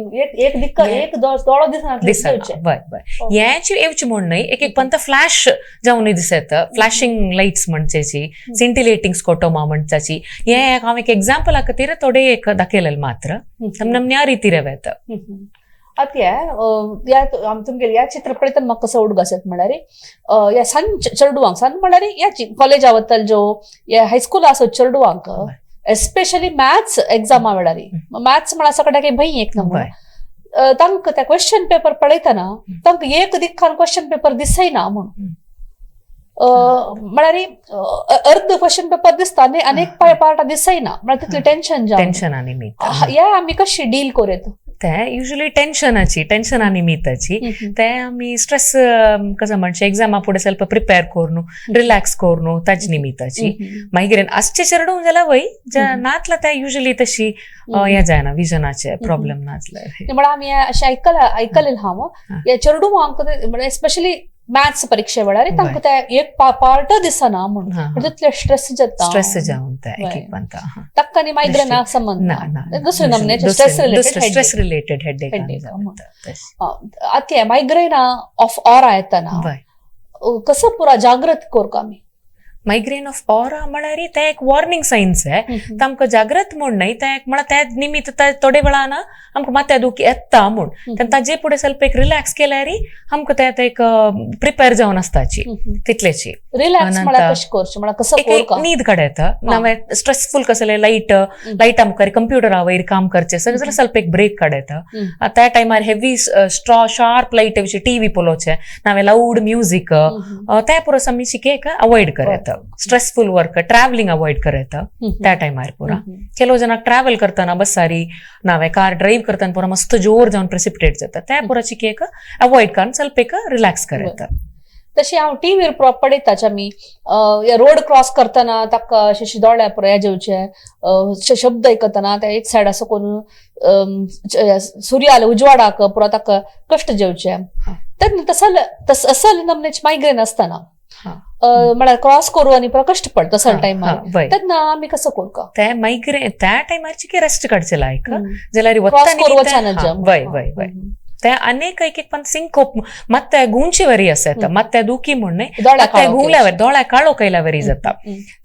एक एक दोळो दिसना दिसना. वय वय हें येवचें म्हूण न्हय, एक एक पंत फ्लॅश जावन दिस येता, फ्लॅशिंग लायट्स म्हणच्याची, सिंटिलेटींग स्कोटोमा म्हणच्याची. हें हांव एक एग्जाम्पला खातीर थोडे एक दाखयलें मात्र, नमन्या रितीर येता. आतां ह्या तुमगेले ह्या चित्र पळयतना म्हाका कसो उडगास येता म्हळ्यार ह्या सಣ್ण चेडवांक, सण्ण म्हळ्यार ह्या कॉलेजा वतले ज्यो ह्या हायस्कुला आसा चेडवांक एस्पेशली मॅथ्स एग्जामा वेळार, मॅथ्स म्हळ्यार सगळ्याक भंय एक नंबर, तांकां त्या क्वेश्चन पेपर पळयतना तांकां एक दिक्कान क्वेश्चन पेपर दिसना म्हूण, म्हळ्यार अर्द क्वेश्चन पेपर दिसता आनी अनेक पार्ट दिसना, म्हळ्यार तितलें टेन्शन जावन टेन्शना निमित्त. ह्या आमी कशी डील करूं? ते युजली टेन्शनाची टेन्शना निमित्ताची ते आमी स्ट्रेस कसं म्हणचे एग्जामा फुडें ಸ್ವಲ್ಪ प्रिपेर करून रिलॅक्स करून ताजे निमित्ताची. मागीर आसचे चेडूं जाल्यार वय नातला ते युजली तशी हें जायना, विजनाचे प्रॉब्लेम नासले. म्हळ्यार आमी अशें आयकलें हांव ह्या चेडवांक म्हळ्यार एस्पेशली मॅथ्स परीक्षे वेळार तांकां ते एक पार्ट दिसना म्हूण तितले स्ट्रेस जाता, स्ट्रेस जावन ते एक एक पंता तांकां आनी मायग्रेनाक संबंद ना, दुसरे नमन्याचे stress related stress related headache. आतां मायग्रेना ऑफ ऑरा येतना कसं पुरा जागृत करूं आमी? मायग्रेन ऑफ ऑरा म्हळ्यार ते एक वॉर्निंग सायन्स तांकां जागृत म्हूण न्हय, ते एक म्हळ्यार ते निमित्त थोडे वेळान आमकां माथ्या दुखी येता म्हूण, तेन्ना ताजे फुडें ಸ್ವಲ್ಪ एक रिलॅक्स केल्यार आमकां ते एक प्रिपेर जावन आसताची तितलेची. रिलॅक्स म्हळ्यार कशें करचें, म्हळ्यार कसो एक न्हीद काडयता, नावे स्ट्रेसफूल कसले लायट लायटा मुखार कंप्युटरा वयर काम करचें सगळें जाल्यार ಸ್ವಲ್ಪ एक ब्रेक काडयता. त्या टायमार heavy straw sharp light TV पळोवचें, नावे लाऊड म्युझिक त्या पुरस आमी शिके अवॉयड करता. स्ट्रेसफुल वर्क, ट्रॅव्हलिंग अवॉयड करता त्या टायमार पुरा. ಕೆಲವು ಜನ ट्रॅव्हल करतना बसारी नावे कार ड्राईव्ह करतना पुरा मस्त जोर जावन प्रेसिपिटेट जाता, त्या पुरा चिकेक अवॉयड करून ಸ್ವಲ್ಪ एक रिलॅक्स करता. तशी हांव टीव्हीर पळयताच आमी रोड क्रॉस करतना ताका अशें दोळ्या पुरा हें जेवचें, शब्द आयकतना त्या एक सायड असो करून सुर्याल उजवाडाक पुरा ताका कश्ट जेवचे, तेन्ना तसल असल नमनेच मायग्रेन आसतना म्हळ्यार क्रॉस करू आनी पुरा कश्ट पडटा तसल टायमार, तेन्ना आमी कसो करूं ते मायग्रेन त्या टायमार चिके रेस्ट काडचे लायक जाल्यार क्रॉस करू वचना. वय वय वय ते अनेक एक एक पण सिंकोप ಮತ್ತೆ ಗುಂಚಿ वरी आसा, ಮತ್ತೆ दुखी म्हूण न्हय गुंगल्यावर दोळ्या काळो कैल्या वरी जाता,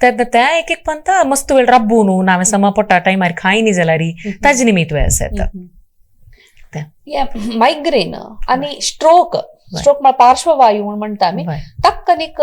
त्या एक एक पंत मस्त वेळ रब्बून नावे समा पोटा टायमार खायनी जाल्यार ताजे निमित्त वेळ आसा. मायग्रेन आनी स्ट्रोक, स्ट्रोक म्हळ्यार पार्श्ववायू म्हूण म्हणटा आमी, ताका आनीक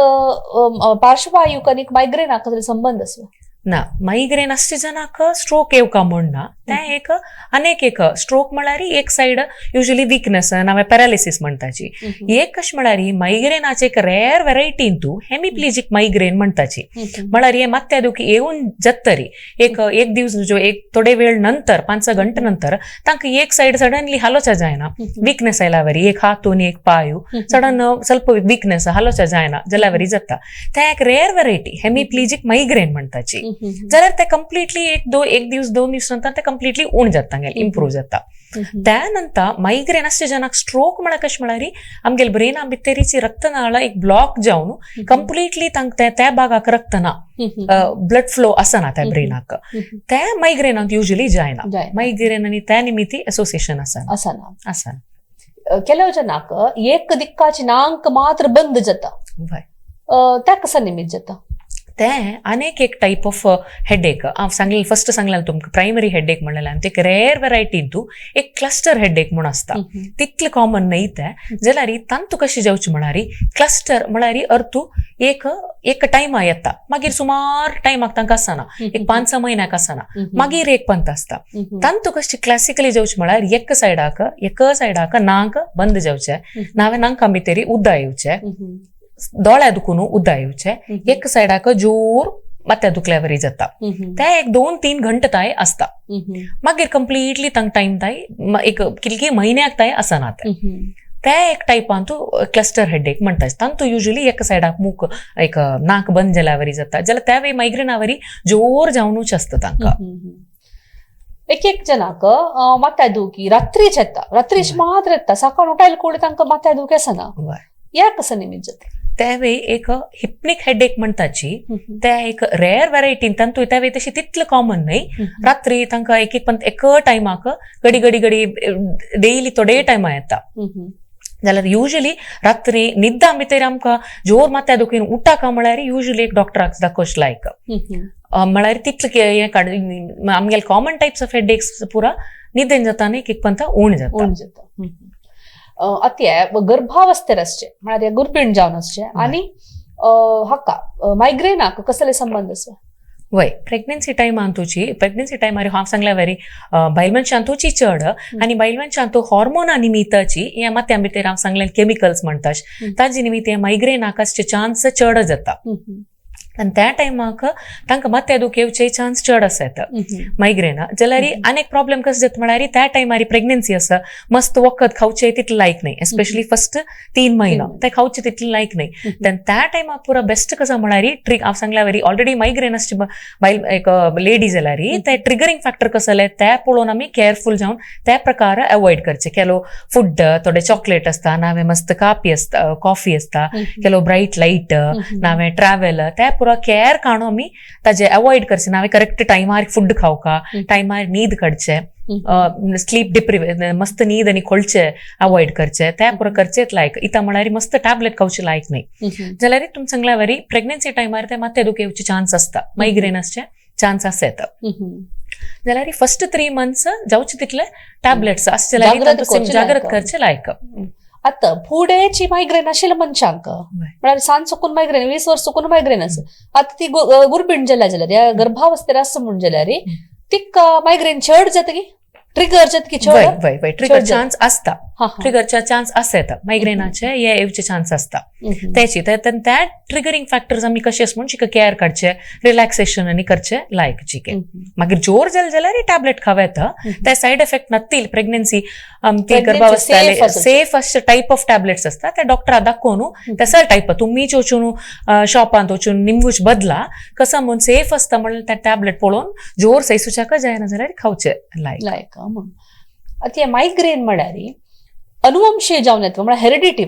पार्श्ववायू आनीक मायग्रेनाक कसलो संबंद आसा? ना, मायग्रेन आसचे जनाक स्ट्रोक येवका म्हूण ना, तें एक अनेक एक स्ट्रोक म्हळ्यार एक सायड युजली विकनेस नावे पॅरालिसीस म्हणटाची. एक कशें म्हळ्यार मायग्रेनाचे एक रेअर व्हेरायटीन तूं हेमिप्लेजिक मायग्रेन म्हणटाची, म्हळ्यार हे माथ्या दुखी येवन जातरी एक एक दिवस जो एक थोडे वेळ नंतर 5-6 घंटे नंतर तांकां एक सायड सडनली हालोवच्या जायना, विकनेस आयल्या वरी एक हातून एक पांय सडन ಸ್ವಲ್ಪ विकनेस हालोवच्या जायना जाल्यार वरी जाता, ते एक रेअर व्हेरायटी हेमिप्लेजिक मायग्रेन म्हणटाची. जाल्यार ते कंप्लिटली एक दिवस 2 दिवस नंतर ते कंप्लिटली उण जाता, इम्प्रूव जाता. त्यानंतर मायग्रेन आसचे जनाक स्ट्रोक म्हळ्यार कशें म्हळ्यार आमगेले ब्रेना भितरीची रक्तनाळ एक ब्लॉक जावन कंप्लिटली तांकां त्या भागाक रक्त ना, ब्लड फ्लो आसना त्या ब्रेनाक, त्या मायग्रेनाक युजली जायना. मायग्रेन आनी त्या निमित्ती एसोसिएशन आसना आसना. ಕೆಲವು जनाक एक दिक्काची नांक मात्र बंद जाता, त्या कसा निमित्त जाता? ते अनेक एक टायप ऑफ हेडेक हांव सांगलें, फर्स्ट सांगलें तुमकां प्रायमरी हेडेक म्हणलें, ते एक रेअर व्हेरायटी तूं एक क्लस्टर हेडेक म्हूण आसता, तितलें कॉमन न्हय तें. जाल्यार तांतू कशें जावचें म्हळ्यार क्लस्टर म्हळ्यार अर्थू एक एक टायमा येता, मागीर सुमार टायमाक तांकां आसना, एक 5-6 म्हयन्याक आसना, मागीर एक पंत आसता. तांतू कशें क्लासिकली जावचें म्हळ्यार एक सायडाक एक सायडाक नाक बंद जावचें, नावे नांकां भितर उदक येवचें, दोळ्या दुखून उदक येवचें, एक सायडाक जोर माथ्या दुखल्या वरी जाता, ते एक 2-3 घंटे ताय आसता, मागीर कंप्लिटली तांकां टायम ताय एक कितके म्हयन्याक ताय आसना. ते एक टायपान तूं क्लस्टर हेडेक म्हणटा, तांतू युजली एक सायडाक मूक एक नाक बंद जाल्या वरी जाता, जाल्यार त्या वेळी मायग्रेना वरी जोर जावनूच आसता तांकां. एक एक जनाक माथ्या दुखी रात्रीच येता, रात्रीच मात्र येता, सकाळ उठायला कोण तांकां माथ्या दुखी आसना, या कसं निमित्त जाता? त्यावेळी एक हिप्निक हेडेक म्हणटाची, त्या एक रेअर व्हेरायटीन तांतू त्यावेळी तशी तितलें कॉमन न्हय. रात्री तांकां एक एक पण एक टायमाक घडी घडी घडी डेली थोडे टायमा येता, जाल्यार युजली रात्री न्हिद्दा भितर आमकां जोर माथ्या दुखीन उठाका म्हळ्यार युजली एक डॉक्टराक दाखोवचें लायक म्हळ्यार तितलें हें काड आमगेले कॉमन टायप्स ऑफ हेडेक्स पुरा न्हिदेन जाता न्ही एक पंता उण जाता. उण जाता. अत्य गर्भावस्थेर आसचे म्हळ्यार गुर्बीण जावन आसचे आनी हाका मायग्रेनाक कसले संबंद आसा? वय प्रेग्नन्सी टायमान तुजी प्रेग्नन्सी टायमार हांव सांगल्या वरी बायल मनशान तुजी चड आनी बायल मनशान तूं हॉर्मोना निमित्ताची हे माथ्या भितर हांव सांगलें केमिकल्स म्हणटा ताजे निमित्त हे मायग्रेनाक आसचे चान्स चड जाता आनी त्या टायमाक तांकां माथ्या दुख येवचे चान्स चड आसा येता मायग्रेना. जाल्यार आनी एक प्रॉब्लम कसो जाता म्हळ्यार त्या टायमार प्रेग्नन्सी आसा मस्त वखद खावचें तितलें लायक न्हय, एस्पेशली फर्स्ट 3 म्हयनो ते खावचें तितलें लायक न्हय. तेन्ना त्या टायमाक पुरा बेस्ट कसो म्हळ्यार ट्रिक हांव सांगल्या वरी ऑलरेडी मायग्रेन आसची बायल एक लेडी जाल्यार ते ट्रिगरींग फॅक्टर कसो जाल्यार ते पळोवन आमी केअरफूल जावन त्या प्रकार अवॉयड करचे. केलो फूड थोडे चॉकलेट आसता, नावे मस्त कापी आसता, कॉफी आसता, केलो ब्रायट लायट, नावे ट्रॅव्हल, ते पुरा पुरा केअर काणू आमी ताजे अवॉइड करचे. नावे करेक्ट टायमार फूड खावका, टायमार न्हीद काडचे, स्लीप डिप्रिव मस्त न्हीद आनी खोलचे अवॉइड करचे, ते पुरा करचेच लायक. इता म्हळ्यार मस्त टॅबलेट खावचे लायक न्ही. जाल्यार तुम सांगल्या वरी प्रेग्नन्सी टायमार ते मात्ते दुख येवचे चान्स आसता, मायग्रेन आसचे चान्स आसा येता. जाल्यार फर्स्ट 3 मंथ्स जावचे तितले टॅबलेट्स आसचे, जागृत करचे लायक. आतां फुडेंची मायग्रेन आशिल्ल्या मनशांक म्हळ्यार सांज चुकून मायग्रेन, 20 वर्स चुकून मायग्रेन आसा, आतां ती गुरबीण जाल्या जाल्यार, गर्भावस्थेर आसा म्हूण जाल्यार तिका मायग्रेन चड जाता की ट्रिगर जाता की चड? वय, ट्रिगर चान्स आसता, ट्रिगरचे चान्स आसा येता, मायग्रेनाचे हे येवचे चान्स आसता तेची. त्या ट्रिगरिंग फॅक्टर्स आमी कशे आसा म्हूण चिका केअर काडचे, रिलॅक्सेशन आनी करचे लायक चिके. मागीर जोर जाले जाल्यार टॅबलेट खावं येता, ते सायड इफेक्ट नातील. प्रेग्नन्सी ती गर्भावस्था सेफ अशे टायप ऑफ टॅबलेट्स आसता, ते डॉक्टरा दाखोवन तसो टायप तुमीच वचून शॉपांत वचून निमगूच बदला कसं म्हूण सेफ आसता म्हणल्यार ते टॅबलेट पळोवन जोर सैसूच्याक जायना जाल्यार खावचे लायक लायक. आतां हे मायग्रेन म्हळ्यार अनुवंशीय जावन येता, म्हळ्यार हेरिडिटी.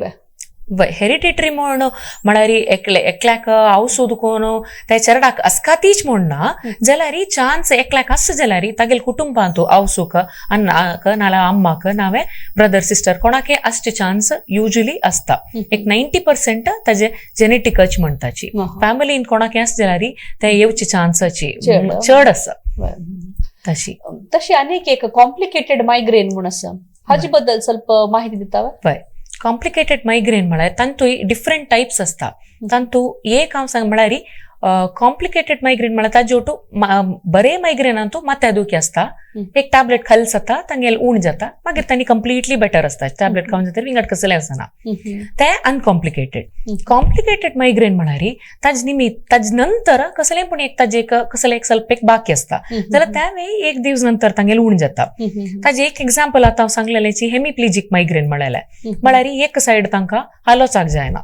हेरिडिटरी म्हण म्हळ्यार एकले एकल्याक हांव दुखोवन त्या चेरडाक अस्कातीच म्हण ना, जाल्यार चान्स एकल्याक आसता जाल्यार तागेले कुटुंबांत आवसूक अण्णाक नाल्यार अम्माक नावे ब्रदर सिस्टर कोणाकय आसचे चान्स युजली आसता. एक 90% ताजे जेनेटिकच म्हणटाची. फॅमिलीन कोणाकय आसता जाल्यार ते येवचे चान्साची चड आसा. तशी तशी आनीक एक कॉम्प्लिकेटेड मायग्रेन म्हूण आसा, हाजे बद्दल ಸ್ವಲ್ಪ माहिती दिता? वय, कॉम्प्लिकेटेड मायग्रेन म्हळ्यार तांतूय डिफरंट टायप्स आसता. तांतू एक हांव सांग म्हळ्यार कॉम्प्लिकेटेड मायग्रेन म्हळ्यार ताजे ओटू बरे मायग्रेनांतू माथ्या दुखी आसता, एक टॅबलेट खाली जाता तांगेले उण जाता, मागीर तांणी कंप्लिटली बेटर आसता, टॅबलेट खावन जाता विंगड कसलें आसना, ते अनकॉम्प्लिकेटेड. कॉम्प्लिकेटेड मायग्रेन म्हळ्यार ताज निमित्त ताज नंतर कसलें पूण एक ताजे कसलें एक स्वल्प एक बाकी आसता जाल्यार त्या वेळी एक दीस नंतर तांगेले उण जाता. ताजे एक एग्जाम्पल आतां हांव सांगलेलेची हेमिप्लिजीक मायग्रेन म्हळ्यार, म्हळ्यार एक सायड तांकां हालोवचाक जायना,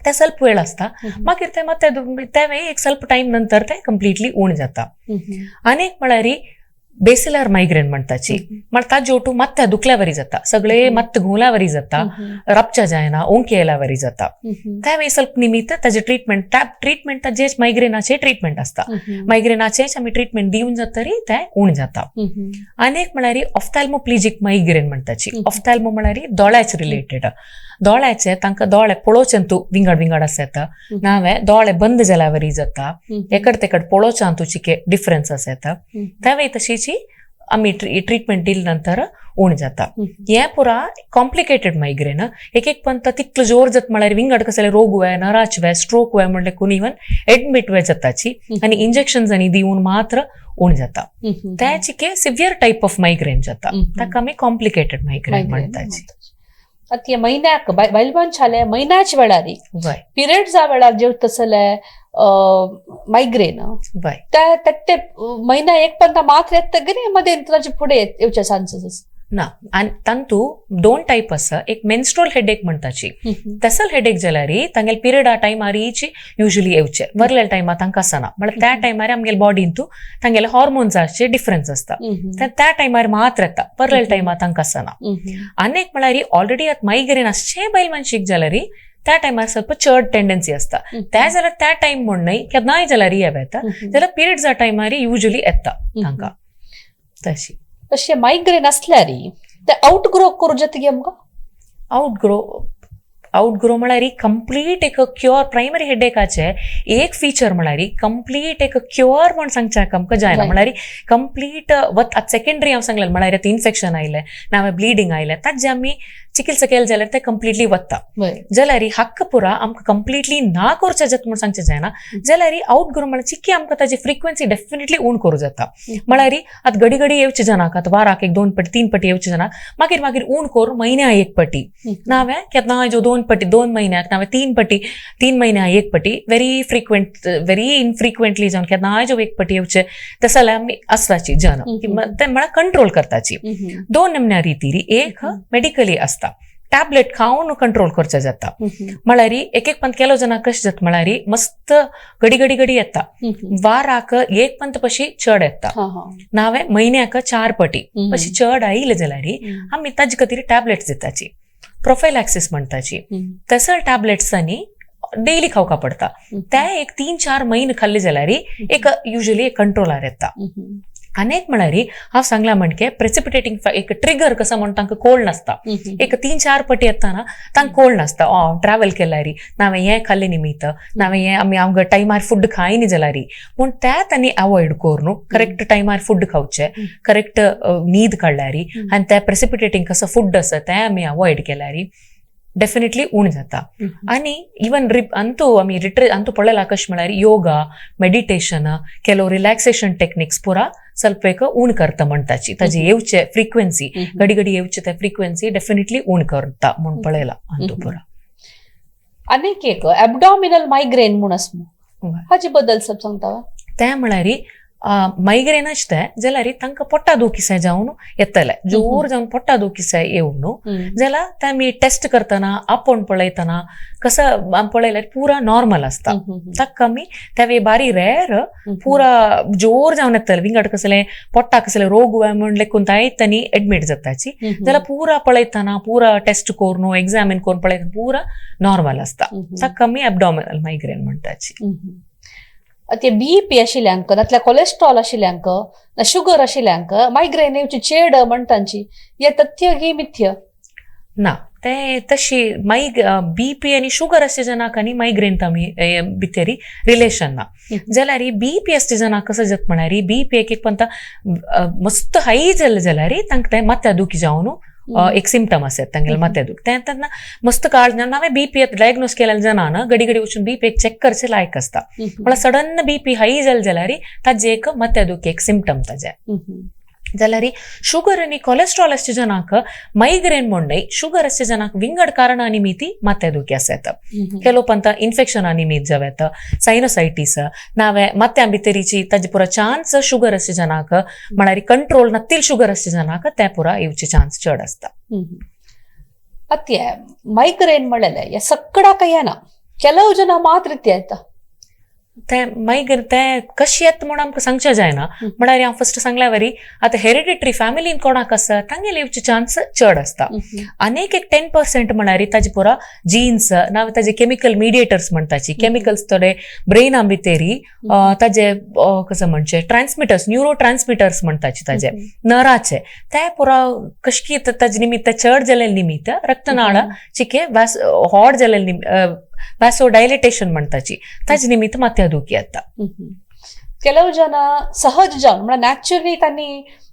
ते स्वल्प वेळ आसता, मागीर ते मात ते वेळी एक स्वल्प टायम नंतर ते कंप्लिटली उण जाता. आनी एक म्हळ्यार बेसिलर मायग्रेन म्हणटाची, म्हळ्यार ताजे ओटू मात्या दुखल्यावरी जाता, सगळे मात्त घुंवल्यावरी जाता, रपच्या जायना, ओंकी येयल्यावरी जाता. त्या वेळी स्वल्प निमित्त ताजे ट्रिटमेंट ट्रिटमेंट ताजेच मायग्रेनाचे ट्रिटमेंट आसता, मायग्रेनाचेच आमी ट्रिटमेंट दिवन जातरी ते उण जाता. आनी एक म्हळ्यार ऑफ्थॅल्मोप्लिजीक मायग्रेन म्हणटाची. ऑफ्थॅल्मो म्हळ्यार दोळ्याच रिलेटेड, दोळ्याचे तांकां दोळे पळोवचें तूं विंगड विंगड आसा येता, नावे दोळे बंद जाल्यावरी जाता, एकड तेकड पळोवच्या तूं चिके डिफरन्स आसा येता, त्या वेळी तशीची आमी ट्रिटमेंट दिले नंतर उण जाता. हे पुरा कॉम्प्लिकेटेड मायग्रेन. एक एक पंत तितलो जोर जाता म्हळ्यार विंगड कसले रोग वे, नराच वे, स्ट्रोक वे म्हणले कोण इवन एडमीट वे जाताची आनी इंजेक्शन आनी दिवन मात्र उण जाता. त्या चिके सिव्हियर टायप ऑफ मायग्रेन जाता, ताका आमी कॉम्प्लिकेटेड मायग्रेन म्हणटाची. आतां म्हयन्याक बायल मनशाले म्हयन्याच्या वेळार पिरियड्सा वेळार जेवता तसले मायग्रेन ते म्हयन्या एक पंता मात्र येतकीर मदें ताजे फुडें येवचे चान्सीस ना. आनी तांतू दोन टायप आसा, एक मेन्स्ट्रुअल हेडेक म्हणटाची, तसल हेडेक जाल्यार तांगेले पिरियडा टायमारीची युजली येवचे, वरलेल्या टायमार तांकां आसना, म्हळ्यार त्या टायमार आमगेले बॉडींतू तांगेले हॉर्मोन्साचे डिफरन्स आसता, त्या टायमार मात्र येता, वरलेल्या टायमार तांकां आसना. आनी एक म्हळ्यार ऑलरेडी आतां मायग्रेन आसचे बायल मनशीक जाल्यार त्या टायमार ಸ್ವಲ್ಪ चड टेंडन्सी आसता, त्या जाल्यार त्या टायम म्हण न्हय केन्नाय जाल्यार येता, जाल्यार पिरियड्सा टायमार युजली येता तांकां. तशी अशें मायग्रेन आसल्यार ते आउटग्रो करूं जाता गे आमकां? आउटग्रो म्हळ्यार कंप्लीट एक क्युअर प्रायमरी हेडेकाचे एक फीचर म्हळ्यार कंप्लीट एक क्युअर म्हण सांगच्याक आमकां जायना, म्हळ्यार कंप्लीट वत आतां सेकेंडरी हांव सांगलें म्हळ्यार आतां इन्फेक्शन आयलें नाजाल्यार ब्लिडींग आयलें ताजें आमी चिकित्सा केलें जाल्यार ते कंप्लिटली वता, जाल्यार हक्क पुरा आमकां कंप्लिटली ना करचें जाता म्हूण सांगचें जायना, जाल्यार आउटग्रो म्हळ्यार चिकी आमकां ताजी फ्रिक्वन्सी डेफिनेटली उण करूं जाता. म्हळ्यार आतां घडी घडी येवचें जनाक आतां वाराक एक 2 पटी 3 पटी येवचें जनाक, मागीर मागीर उण करून म्हयन्या 1 पटी, नावे केन्ना ज्यो 2 पटी 2 म्हयन्याक, नावे 3 पटी 3 म्हयन्या 1 पटी, व्हेरी फ्रिक्वंट व्हेरी इनफ्रिक्वंटली जावन केन्नाय ज्यो 1 पटी येवचें तशें जाल्यार आमी आसताची जन ते म्हळ्यार कंट्रोल करताची. दोन नमन्या रितीरी, एक मेडिकली आसता, टॅबलेट खावन कंट्रोल करचें जाता, म्हळ्यार एक एक पंत केलो जना कशें जाता म्हळ्यार मस्त घडी घडी घडी येता, वाराक एक पंत पशी चड येता, नावे म्हयन्याक 4 पटी पशी चड आयले जाल्यार आमी ताजे खातीर टॅबलेट्स दिताची, प्रोफायलॅक्सिस म्हणटाची. तसो टॅबलेट्सांनी डेली खावका पडटा. ते एक 3-4 म्हयने खाल्ले जाल्यार एक युजली एक कंट्रोलार येता. अनेक म्हळ्यार हांव सांगला म्हणके प्रेसिपिटेटींग एक ट्रिगर कसो म्हण तांकां कोळ नासता. एक 3-4 पटी येताना तांकां कोळ नासता. हांव ट्रॅवल केल्यार, नावें हें खाल्लें निमित्त, नावें हें आमी हांव टायमार फूड खायनी जाल्यार, पूण ते तांणी अवॉयड करून करेक्ट टायमार फूड खावचें, करेक्ट न्हीद काडल्यार आनी ते प्रेसिपिटेटींग कसो फूड आसा तें आमी अवॉयड केल्यार डेफिनेटली उण जाता. आनी इवन अंतू आमी अंतू पळयला कशें म्हळ्यार योगा, मेडिटेशन, ಕೆಲವು रिलॅक्सेशन टेक्निक्स पुरा ಸ್ವಲ್ಪ एक उण करता म्हणटाची ताजी येवचे फ्रिक्वेन्सी घडी घडी येवचे ते फ्रिक्वेन्सी डेफिनेटली उण करता म्हूण पळयला अंतू पुरा. अनेक एक ॲबडॉमिनल मायग्रेन म्हूण आसा, हाचे बद्दल सब सांगता. ते म्हळ्यार मायग्रेनच ते जाल्यार तांकां पोटा दुखीसे जावन येतले, जोर जावन पोटा दुखीसे येवन जाल्यार ते आमी टेस्ट करतना आपोवन पळयतना कसं पळयल्यार पुरा नॉर्मल आसता. ताका आमी ते बारी रेर पुरा जोर जावन येतले, विंगड कसले पोटा कसले रोग म्हण लेखून ताय तांणी एडमीट जाताची, जाल्यार पुरा पळयतना पुरा टेस्ट करून एग्जामीन करून पळयतना पुरा नॉर्मल आसता. ताका आमी एबडॉमिनल मायग्रेन म्हणटाची. ते बीपी आशिल्ल्यांक, नातल्यार कोलेस्ट्रॉल आशिल्ल्यांक, शुगर आशिल्ल्यांक मायग्रेन येवची चेड म्हणटांची, हे तथ्य की मिथ्य? ना, ते तशी बीपी आनी शुगर आसचे जनाक आनी मायग्रेन आमी भितरी रिलेशन ना. जाल्यार बीपी आसचे जनाक कसो जाता म्हळ्यार बीपी एक एक पंता मस्त हाय जालें जाल्यार तांकां तें माथ्या दुखी जावन एक सिमटम आसत तांगेले माथ्या दुख. तें तेन्ना मस्त काळ नावें बीपी डायग्नोज केलेल्या जनान घडी घडी वचून बीपी एक चॅक करचें लायक आसता. म्हळ्यार सडन बीपी हाय जालें जाल्यार ताजें एक माथ्या दुखी एक सिमटम ताजें. जाल्यार शुगर आनी कोलेस्ट्रॉल आसचे जनाक मायग्रेन म्हण न्हय, शुगर आसचे जनाक विंगड कारणां निमित्ती माथ्या दुखी आसा येता. ಕೆಲವು ಪಂತ इन्फेक्शना निमित्त जावं येता, सायनोसायटीस नावे माथ्या भितरीची ताजे पुरा चान्स शुगर आसचे जनाक म्हळ्यार कंट्रोल नतील शुगर आसचे जनाक ते पुरा येवचे चान्स चड आसता. ಅತ್ಯ ಮೈಗ್ರೇನ್ म्हणलें हे सगळ्याक येना, ಕೆಲವು ಜನ ಮಾತ್ರ येता. ते मागीर ते कशी येता म्हूण आमकां सांगचें जायना. म्हळ्यार हांव फस्ट सांगल्या वरी आतां हेरिडिटरी फॅमिलीन कोणाक आसा तांगेले येवचे चान्स चड आसता. आनीक एक 10% म्हळ्यार ताजे पुरा जीन्स ना ताजे केमिकल मिडिएटर्स म्हणटाची, केमिकल्स थोडे ब्रेना भितरी ताजे कसं म्हणचे ट्रान्समिटर्स, न्युरो ट्रान्समिटर्स म्हणटाची ताजे नराचे ते पुरा कशकी ताजे निमित्त चड जाल्ले निमित्त रक्तनाळ चिके वास हॉट जाल्ले ವ್ಯಾಸೋ ಡೈಲಿಟೇಷನ್ म्हणटाची ताजे निमित्त माथ्या दुखी येता. ಕೆಲವು ಜನ सहज जावन म्हळ्यार नॅचरली तांणी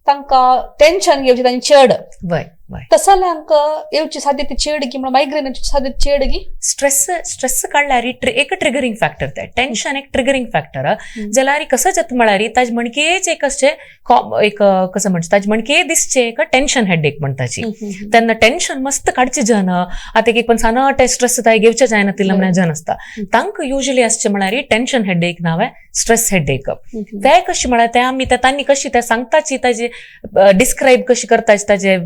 तांकां टेन्शन घेवची तांणी चड वय वय तसल्यांक येवची साध्यते चड की म्हळ्यार मायग्रेनाची साध्यते चड की स्ट्रेस स्ट्रेस काडल्यार एक ट्रिगरिंग फॅक्टर, ते टेन्शन एक ट्रिगरिंग फॅक्टर जाल्यार कसं जाता म्हळ्यार ताजे म्हणकेच एक अशें एक कसं म्हणचे ताजे म्हणके दिसचें एक टेन्शन हेडेक म्हणटाची. तेन्ना टेन्शन मस्त काडचे जन आतां एक पण सान स्ट्रेस ताय घेवचे जायना तितलें म्हळ्यार जन आसता तांकां युजली आसचें म्हळ्यार टेन्शन हेडेक नांव स्ट्रेस हेडेक. ते कशें म्हळ्यार ते आमी तांणी कशी ते सांगताची ताजी डिस्क्रायब कशी करताची ताजे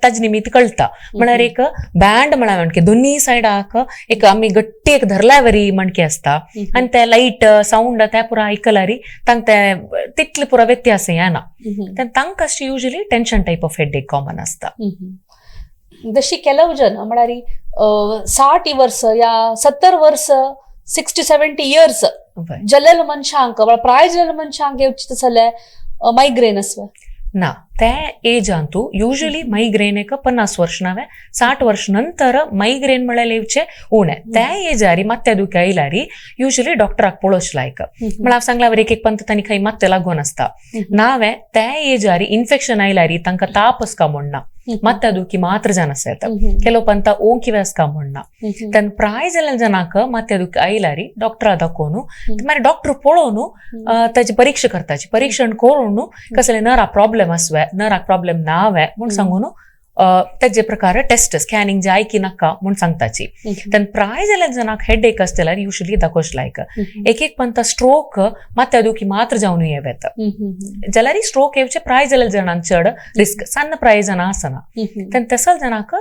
ताजे निमित्त कळटा. म्हळ्यार एक बँड म्हळ्यार म्हणके दोन्ही सायडाक एक आमी गट्टी एक धरल्या वरी म्हणके आसता आनी ते लायट सावंड ते पुरा आयकल्यार तांकां ते तितले पुरा व्यत्यास येना. तांकां अशें usually tension type of headache common आसता. जशी ಕೆಲವು जन म्हळ्यार 60 वर्स या 70 वर्स 60-70 इयर्स जलेल मनशांक प्राय जलेल मनशांक येवचे तसले मायग्रेन आसवे ना ते एजांतू युजली मायग्रेन एक 50 वर्ष नावे 60 वर्ष नंतर मायग्रेन म्हळ्यार येवचे उणें. ते एजारी माथ्या दुखी आयल्यार युजली डॉक्टराक पळोवचें लायक. म्हळ्यार हांव सांगल्यार एक एक पंत तांणी खंय माथ्या लागून आसता नावे ते एजारी इन्फेक्शन आयल्यार तांकां ताप आसका म्हण ना, माथ्या दुखी मात्र जावन आसा येता, ಕೆಲವು ಪಂತ ಓಂಕಿ आसका म्हण ना. तेन्ना प्राय जाल्ल्या जनाक माथ्या दुखी आयल्यार डॉक्टरा दाखोवन मागीर डॉक्टर पळोवन ताची परीक्षा करताची, परीक्षण करून कसले नरा प्रॉब्लेम आसवे नराक प्रॉब्लेम नावे म्हूण सांगून ताजे प्रकार टेस्ट स्कॅनिंग जाय की नाका म्हूण सांगताची. तेन्ना प्राय जाल्ल्या जनाक हेडेक आसता जाल्यार युजली दाखोवचें लायक. एक एक पंत स्ट्रोक माथ्या दुखी मात्र जावन येता जाल्यार स्ट्रोक येवचे प्राय जाल्ल्या जणांक चड रिस्क, सान्न प्राय जाणां आसना. तेन्ना तसल जणांक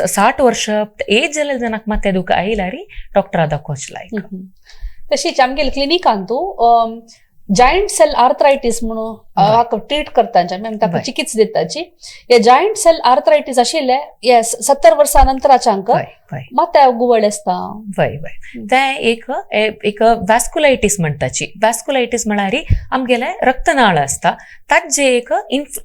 60 वर्ष एज जाल्ल्या जणांक माथ्या दुखी आयल्यार डॉक्टरा दाखोवचें लायक. तशीच आमगेले क्लिनिकांतू जायंट सेल आर्थरायटीस म्हणून हाका ट्रीट करताची आमी ताका चिकित्सा दिताची. हे जायंट सेल आर्थरायटीस आशिल्ले हे 70 वर्सां नंतराच्या अंक मात्या गुवळ आसता. वय वय, ते एक एक वॅस्कुलायटीस म्हणटाची. वॅस्कुलायटीस म्हळ्यार आमगेले रक्तनाळ आसता ताजे एक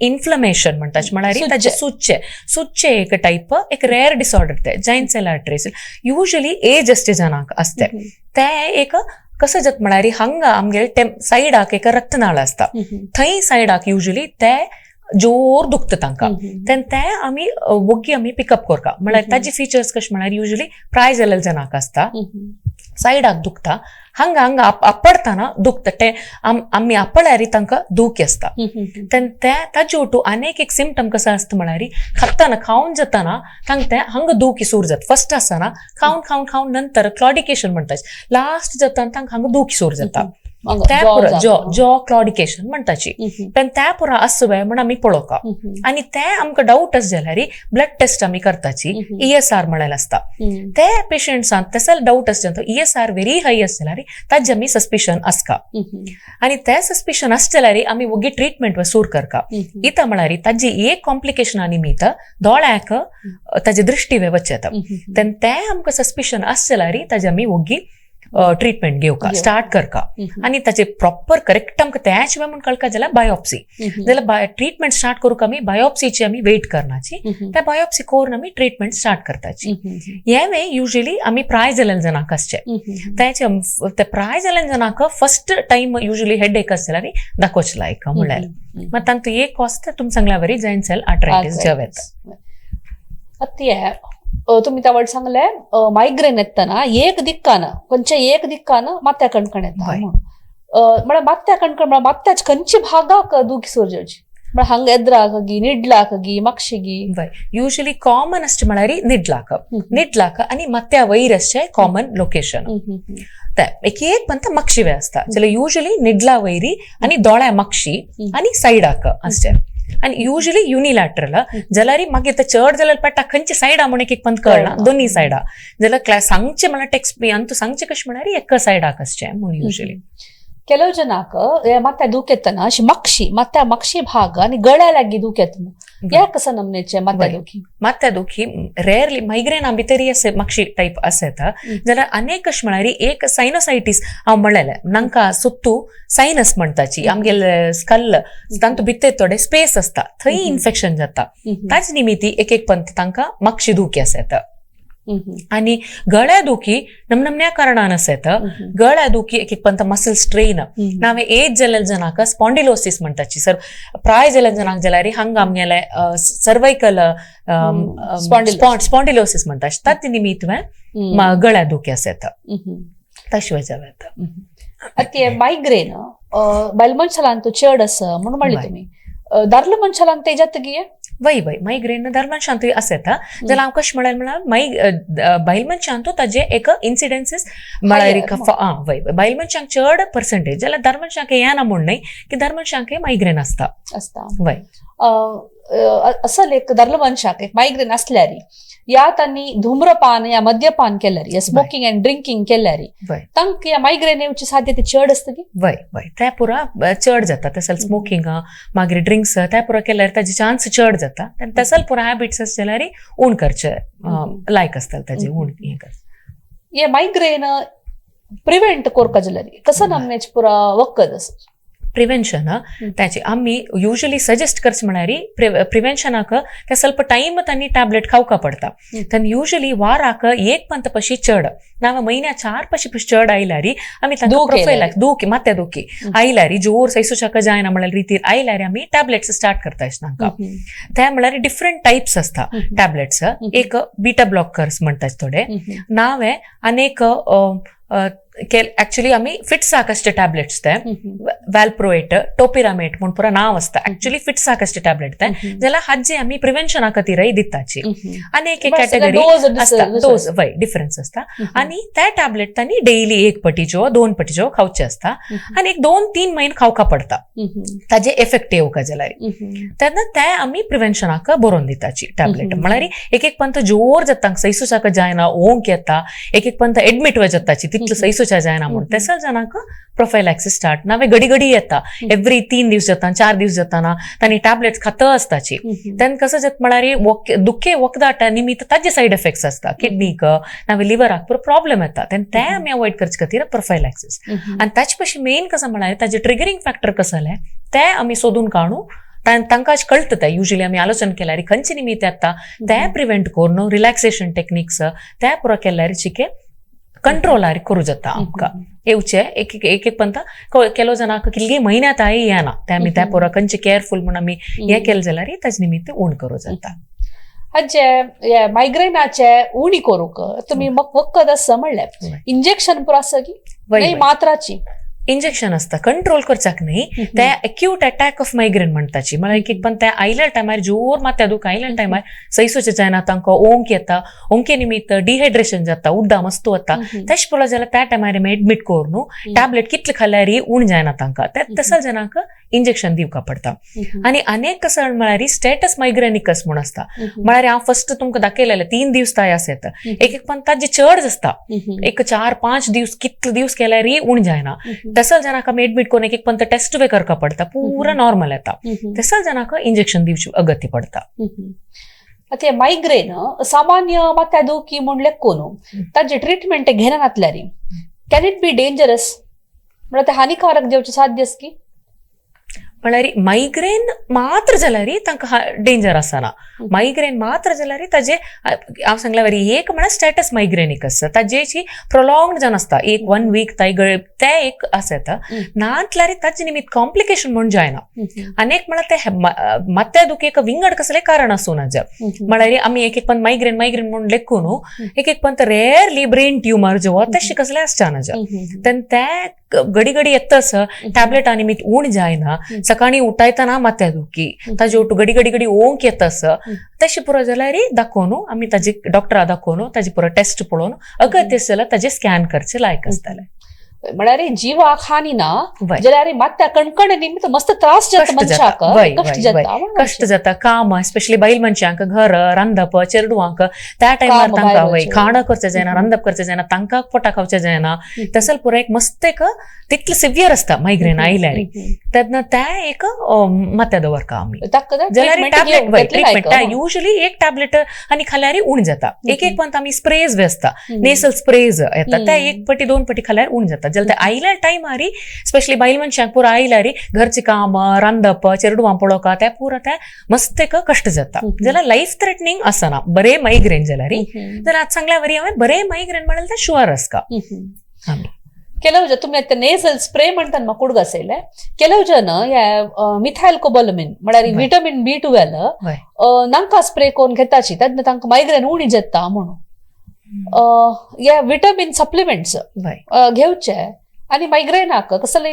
इन्फ्लमेशन म्हणटाचे, म्हळ्यार ताजे सुजचे सुजचे एक टायप, एक रेअर डिसऑर्डर ते giant cell arteritis. Usually age आसचे जनांक आसते ते. एक कसं जाता म्हळ्यार हांगा आमगेले सायडाक एक रक्तनाळ आसता, थंय सायडाक युजली ते जोर दुखता तांकां. तेन्ना ते आमी वोग्गी आमी पिकअप करता. म्हळ्यार ताजे फिचर्स कशें म्हळ्यार युजली प्राय जाल्ले जनांक आसता, सायडाक दुखता, हांगा हांगा आपडताना दुखता, ते आमी आपल्यार तांकां दूख आसता. तेन्ना ते ताजे ओटू आनीक एक सिमटम कसो आसता म्हळ्यार खाताना खावन जाताना तांकां ते हांगा दूख सुरू जाता. फर्स्ट आसतना खावन खावन खावन नंतर क्लॉडिकेशन म्हणटा, लास्ट जाताना तांकां हांगा दूख सुरू जाता, त्या पुरा जॉ जॉ क्लॉडिकेशन म्हणटाची. तेन्ना त्या पुरा आसुवे म्हण आमी पळोवका आनी ते आमकां डावट आसा जाल्यार ब्लड टेस्ट आमी करताची, ESR म्हळ्यार आसता. ते पेशंट्सान तसो डावट आसता, ESR very हाय आसा जाल्यार ताजे आमी सस्पिशन आसका आनी ते सस्पिशन आसता जाल्यार आमी वोगी ट्रिटमेंट सुरू करका. इता म्हळ्यार ताजी एक कॉम्प्लिकेशना निमित्त दोळ्याक ताजे दृश्टी वचता, तेन्ना ते आमकां सस्पिशन आसता जाल्यार ताजे आमी वोगी ट्रिटमेंट घेवका स्टार्ट करका. आनी ताचे प्रॉपर करेक्ट आमकां त्याच शिवाय म्हूण कळका जाल्यार बायोप्सी, जाल्यार ट्रिटमेंट स्टार्ट करूंक आमी बायोप्सीची आमी वेट करनाची, त्या बायोप्सी करून आमी ट्रिटमेंट स्टार्ट करताची. हे युजली आमी प्राय जाल्ले जनांक आसचे त्याचे, ते प्राय जाल्ले जनांक फर्स्ट टायम युजली हेड एक आसता जाल्यार दाखोवचें लायक म्हणल्यार मात तांतूं एक आसता तुमी सांगल्या वरी जायंट सेल आर्थरायटीस जावं येता. आतां तुम्ही त्या वट सांगले मायग्रेन येतना एक दिक्कान खंयच्या एक दिक्कान माथ्या कणकण येता म्हणून, म्हळ्यार माथ्या कणकण म्हळ्यार माथ्याच्या खंयच्या भागाक दुखी सुरू जावची, म्हळ्यार हांगा एद्राक गी निडलाक गी मागशी? युजली कॉमन आसचे म्हळ्यार निडलाक, निडलाक आनी माथ्या वयर आसचे कॉमन लोकेशन. ते एक एक पंत मक्षिवे आसता जाल्यार युजली निडला वयरी आनी दोळ्या मक्षी आनी सायडाक आसचे आनी युजली युनिलॅटरल जाल्यार मागीर ते चड जाल्यार पडटा खंयचे सायडा म्हूण एक एक पंत कळना, दोन्ही सायडा जाल्यार क्लास सांगचे म्हळ्यार टेक्स्ट बी आनी तूं सांगचें कशें म्हळ्यार एका सायडाक आसचें म्हूण युजली. ಕೆಲವು ಜನಕ್ ಮತ್ತೆ ದೂಕ್ ಎತ್ತನ ಅಶಿ ಮಕ್ಷಿ ಮತ್ತೆ ಮಕ್ಷಿ ಭಾಗ आणि गळ्या लागी दूख येता, याक कसं नमनेचे माथ्या दुखी? माथ्या दुखी रेअरली मायग्रेना भितरी असे मक्षी टायप आसा येता जाल्यार अनेक कशें म्हळ्यार एक सायनोसायटीस हांव म्हणलेलें नांका सुत्तू सायनस म्हणटाची, आमगेले स्कल तांतू भितर थोडे स्पेस आसता थंय इन्फेक्शन जाता, ताचे निमित्ती एक एक पंत तांकां मक्षी दुखी आसा येता. आनी गळ्या दुखी नमनमन्या कारणान आसा येता. गळ्या दुखी एक एक पंत मसल स्ट्रेन, नावे एज जाल्ले जनाक स्पॉन्डिलोसिस म्हणटाची, सर प्राय जाल्ले जनाक जाल्यार हांगा आमगेले सर्वायकल स्पॉन्डिलोसिस म्हणटा, ताचे निमित्त गळ्या दुखी आसा येता, तशें जावं येता. आतां मायग्रेन बायल मनशालान तो चड आसा म्हणून म्हणले तुमी, दादलो मनशालान ते जाता की? वय वय, मायग्रेन दादलो मनशांतूय आसा येता. जाल्यार हांव कशें म्हळ्यार म्हळ्यार बायल मनशांतू ताजे एक इन्सिडन्सीस म्हळ्यार वय बायल मनशांक चड पर्संटेज, जाल्यार दादलो मनशांक येना म्हूण न्हय की दादलो मनशांक मायग्रेन आसता आसता. वय असल एक दादलो मनशाक एक मायग्रेन आसल्यार या तांणी धूम्रपान या मद्यपान केल्यार या स्मोकिंग अँड ड्रिंकिंग केल्यार तांकां या मायग्रेन येवची साध्यता चड आसता की? वय वय, ते पुरा चड जाता. तसो स्मोकिंग मागीर ड्रिंक्स ते पुरा केल्यार ताजे चान्स चड जाता. तसल पुरा हॅबिट्स आसले जाल्यार उण करचे लायक आसतले ताजे उण हें करचें. हे मायग्रेन प्रिवेंट करपा जाल्यार कसो नमनेचे पुरा वखद आसा? प्रिवेन्शन ताचे आमी युजली सजेस्ट करचे म्हळ्यार प्रिवेन्शनाक ते ಸ್ವಲ್ಪ टायम तांणी टॅबलेट खावका पडटा. तेन्ना युजली वाराक एक पंत पशी चड नाव म्हयन्या 4 पशी पशी चड आयल्यार आमी तांकां प्रोफायलाक दुखी माथ्या दुखी आयल्यार जोर सैसूचाक जायना म्हळ्यार रितीर आयल्यार आमी टॅबलेट्स स्टार्ट करता तांकां. ते म्हळ्यार डिफरंट टायप्स आसता टॅबलेट्स, एक बीटा ब्लॉकर्स म्हणटात थोडे नावे आनी एक ऍक्च्युली आमी फिट्साक आसचे टॅबलेट्स ते वॅल्प्रोएट टोपिरामेट म्हूण पुरा नांव आसता, ऍक्च्युली फिट्साक आसचे टॅबलेट ते जाल्यार हाजे आमी प्रिवेन्शना खातीरय दिताची. आनी एक कॅटेगरी आसता डोज वय डिफरन्स आसता आनी त्या टॅबलेट तांणी डेली 1 पटीच्यो 2 पटीच्यो खावचे आसता आनी एक 2-3 म्हयने खावका पडटा ताजे एफेक्ट येवका जाल्यार, तेन्ना ते आमी प्रिवेन्शनाक बरोवन दिताची टॅबलेट. म्हळ्यार एक एक पंत जोर जाता सैसूचाक जायना ओंक येता, एक एक पंत एडमीट जाताची तितलो सैसूचाक सैसोच्या जायना म्हूण तेसल जाणांक प्रोफायलॅक्सिस स्टार्ट नावे घडी घडी येता एवरी 3 दीस जाता 4 दीस जाताना तांणी टॅबलेट्स खाता आसताची तेन्ना कसं जाता म्हळ्यार दुखे वखदां निमित्त ताजे सायड इफेक्ट्स आसता किडनीक नावे लिवराक पुरो प्रॉब्लेम येता तेन्ना ते आमी अवॉयड करचे खातीर प्रोफायलॅक्सिस. आनी ताचे पशी मेन कसं म्हळ्यार ताजे ट्रिगरींग फॅक्टर कसं जालें ते आमी सोदून काडू तांकां अशें कळटा ते युजली आमी आलोचन केल्यार खंयचे निमित्त येता ते प्रिवेंट करून रिलॅक्सेशन टेक्निक्स ते पुरो केल्यार चिके कंट्रोलार करूं जाता आमकां येवचे एक एक एक एक पंता केलो जाणांक कितले म्हयन्यात I येना ते आमी त्या पुरो खंयचे केअरफूल म्हूण आमी हें केलें जाल्यार ताजे निमित्त उण करूं जाता. हाचे मायग्रेनाचे उणी करूंक तुमी वखद आसा म्हणलें इंजेक्शन पुरो आसा की मात्राची इंजेक्शन आसता कंट्रोल करचाक न्ही ते एक्यूट अटॅक ऑफ मायग्रेन म्हणटाची म्हळ्यार एक एक पण ते आयल्या टायमार जोर मात्या दुख आयल्या टायमार सैसोचे जायना तांकां ओंक येता ओंके निमित्त डिहायड्रेशन जाता उड्डा मस्त वता तशें पळोवं जाल्यार त्या टायमार आमी एडमीट करून टॅबलेट कितले खाल्यार उण जायना तांकां तसो जाणांक इंजेक्शन दिवका पडटा. आनी अनेक कसं म्हळ्यार स्टेटस मायग्रेनिकस म्हूण आसता म्हळ्यार हांव फर्स्ट तुमकां दाखयलेलें 3 दीस ताय आस येता एक एक पण ताजे चड आसता एक 4-5 दीस कितले दीस केल्यार उण जायना तसल जाणांक आमी एडमीट करून एक एक पण टेस्ट बी करका पडटा पुरा नॉर्मल येता तसल जाणांक इंजेक्शन दिवची अगत्य पडटा. आतां मायग्रेन सामान्य मात्या दुखी म्हूण लेखून ताजे ट्रिटमेंट घेना नासल्यार can it be dangerous म्हळ्यार ते हानिकारक जावचें साध्य आसा की? म्हळ्यार मायग्रेन मात्र जाल्यार तांकां डेंजर आसना मायग्रेन मात्र जाल्यार ताजे हांव सांगल्या वरी एक म्हळ्यार स्टेटस मायग्रेनीक आसता ताजेची प्रोलॉंग जावन आसता एक 1 वीक ताय ते एक आस येता नातल्यार ताजे निमित्त कॉम्प्लिकेशन म्हूण जायना. आनी एक म्हळ्यार ते मात्या दुखेक विंगड कसलें कारण आसूं नज म्हळ्यार आमी एक एक पण मायग्रेन मायग्रेन म्हूण लेखून न्हू एक एक पण रेयरली ब्रेन ट्युमर जो तशें कसलें आसच्या नज तेन्ना ते घडी घडी येतस टॅबलेट निमित्त उण जायना सकाळी उठायतना मात्या दुखी ताजे ओटू घडी घडी घडी ओंक येतस तशें पुरो जाल्यार दाखोवन आमी ताजे डॉक्टरा दाखोवन ताजे पुरो टेस्ट पळोवन अगत्य जाल्यार ताजे स्कॅन करचे लायक आसतलें. म्हळ्यार जिवाक हानी ना जाल्यार मात्या कणकण निमित्त मस्त त्रास जाता मनशाक कश्ट जाता कश्ट जाता काम स्पेशली बायल मनशांक घर रांदप चेडवांक त्या टायमार तांकां वय खाणां करचें जायना रांदप करचें जायना तांकां पोटा खावचें जायना तसल पुरो एक मस्त एक तितलें सिवियर आसता मायग्रेन आयल्यार तेन्ना ते एक मात्या दवरका आमी जाल्यार टॅबलेट ट्रिटमेंट युजली एक टॅबलेट आनी खाल्यार उण जाता एक एक पंत आमी स्प्रेज बी आसता नेसल स्प्रेज येता ते 1 पटी 2 पटी खाल्यार उण जाता. जाल्यार ते आयल्या टायमार स्पेशली बायल मनशांक पुरो आयल्यार घरचें काम रांदप चेडवां पळोवका ते पुरो ते मस्त एक कश्ट जाता जाल्यार लायफ थ्रेटनिंग आसना बरें मायग्रेन जाल्यार जाल्यार आतां सांगल्या वरी हांवें बरें मायग्रेन म्हळ्यार ते शुअर आसका. ಕೆಲವು ಜನ तुम्ही आता नेझल स्प्रे म्हणतात म्हाका उडगास ಕೆಲವು ಜನ मिथायल कोबलमीन म्हळ्यार विटामीन B12 नांका स्प्रे करून घेताची तेन्ना तांकां मायग्रेन उणी जाता म्हणून हे विटामीन सप्लिमेंट्स घेवचे आनी मायग्रेनाक कसले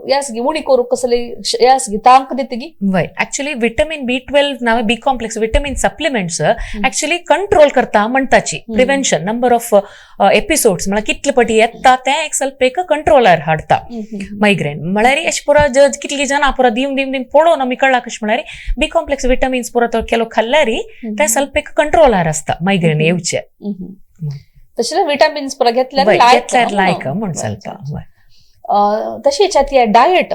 यासगी उणी करूंक कसले यासगी तांक दितगी. वय ऍक्च्युली विटामीन B12 नावे B complex vitamin supplements actually control करता म्हणटाची प्रिव्हेन्शन नंबर ऑफ एपिसोड्स म्हळ्यार कितले पटी येता ते एक ಸ್ವಲ್ಪ एक कंट्रोलर हाडता मायग्रेन म्हळ्यार अशें पुरो कितली जाणां पुरो दिवन दिवन दिवन पळोवन आमी कळ्ळा कशें म्हळ्यार बी कॉम्प्लेक्स विटामिन्स पुरो तो केलो खाल्ल्यार ते ಸ್ವಲ್ಪ एक कंट्रोलर आसता मायग्रेन येवचे. तशें विटामिन्स पुरो घेतल्यार लायक म्हूण चलता. तशेंच आतां डायट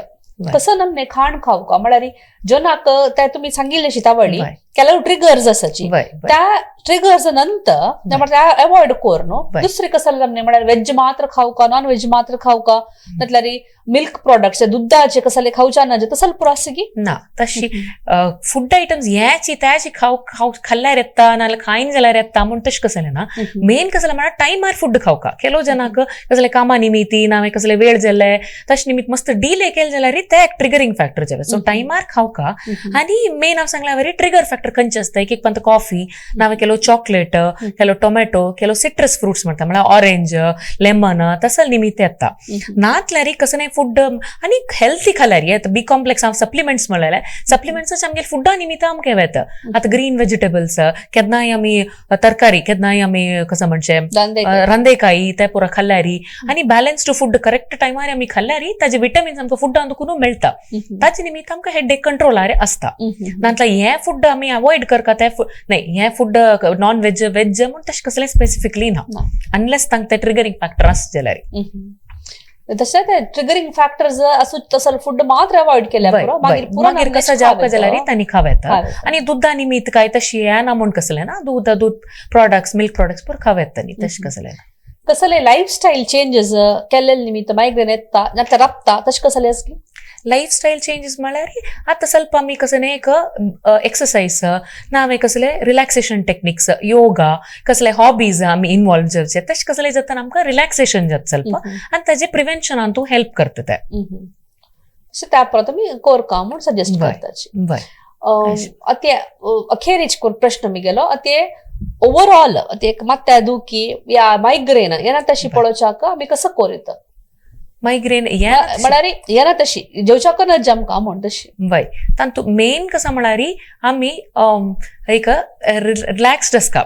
कसं नमने खाण खावका म्हळ्यार जनाक ते तुमी सांगिल्ले शितावळी ಕೆಲವು ट्रिगर्स आसाची त्या ट्रिगर्स नंतर अवॉइड कर न्हू. दुसरे कसं नमने म्हळ्यार वेज मात्र खावका नॉन वेज मात्र खावका नातल्यार मिल्क प्रोडक्ट्स दुधाचे कसले खावच्या ना तसं पुरो आसा की ना तशी फूड आयटम्स ह्याची त्याची खाव खाव खाल्ल्यार येता नाल्यार खायन जाल्यार येता म्हूण तशें कसलें ना. मेन कसलें म्हळ्यार टायमार फूड खावका ಕೆಲವು जनाक कसले कामा निमित्ती नावे कसले वेळ जाले तशें निमित्त मस्त डिले केले जाल्यार ते एक ट्रिगरींग फॅक्टर जाले सो टायमार खावका. आनी मेन हांव सांगल्या वरी ट्रिगर फॅक्टर खंयचे आसता एक एक पंत कॉफी नावे ಕೆಲವು ಚಾಕ್ಲೇಟ್ ಕೆಲವು ಟೊಮೆಟೊ ಕೆಲವು ಸಿಟ್ರಸ್ ಫ್ರೂಟ್ಸ್ म्हणटा म्हळ्यार ऑरेंज लेमन तसं निमित्त येता नातल्यार कसलें फूड आनी हेल्थी खाल्यार आतां बी कॉम्प्लेक्स हांव सप्लिमेंट्स म्हणलेले सप्लिमेंट्स आमगे फुडा निमित्त आमकां येता. आतां ग्रीन वेजिटेबल्स केन्नाय आमी तरकारी केन्नाय आमी कसं म्हणचें रांदेकाई ते पुरो खाल्यार आनी बॅलन्स्ड फूड करेक्ट टायमार आमी खाल्यार ताजे विटामिन्स आमकां फुडान दुखून मेळटा ताचे निमित्त आमकां हेडेक कंट्रोल कंट्रोलार आसता. नातल्यार हें फूड आमी अवॉयड करता ते नाही, हें फूड नॉन वेज वेज म्हूण तशें कसलें स्पेसिफिकली ना, अनलेस तांकां ते ट्रिगरींग फॅक्टर आसत जाल्यार. तशें ते ट्रिगरिंग फॅक्टर्स असो तसो फूड मात्र अवॉइड केल्यार पुरो, मागीर पुरो. मागीर कसं जावपा जाल्यार तांणी खावं येता. आनी दुदा निमित्त काय तशी हें ना म्हूण कसलें ना, दूद, दूद प्रॉडक्ट्स, मिल्क प्रॉडक्ट्स पुरो खावं येता न्ही, तशें कसलें ना. कसले लायफस्टायल चेंजेस केल्ले निमित्त मायग्रेन येता नाल्यार राबता, तशें कसले आसली? लायफ स्टायल चेंजीस म्हळ्यार आतां ಸ್ವಲ್ಪ आमी कसलें एक एक्सरसायज, नावे कसले रिलॅक्सेशन टेक्निक्स, योगा, कसले हॉबीज आमी इन्वॉल्व जावचे, तशें कसले जाता आमकां रिलॅक्सेशन जाता ಸ್ವಲ್ಪ आनी ताजे प्रिवेन्शनान तूं हेल्प करता ते. तशें त्या परत आमी कोरका म्हूण सजेस्ट करताची. अते अखेरीच प्रश्न मिगेलो, अते ओवरऑल अते एक मात्या दुखी या मायग्रेन येना तशी पळोवच्याक आमी कसं कोर येता? मायग्रेन हे म्हळ्यार येना तशी जेवच्याक नज आमकां म्हूण तशी. वय, तांतू मेन कसं म्हळ्यार आमी एक रिलॅक्स्ड आसता.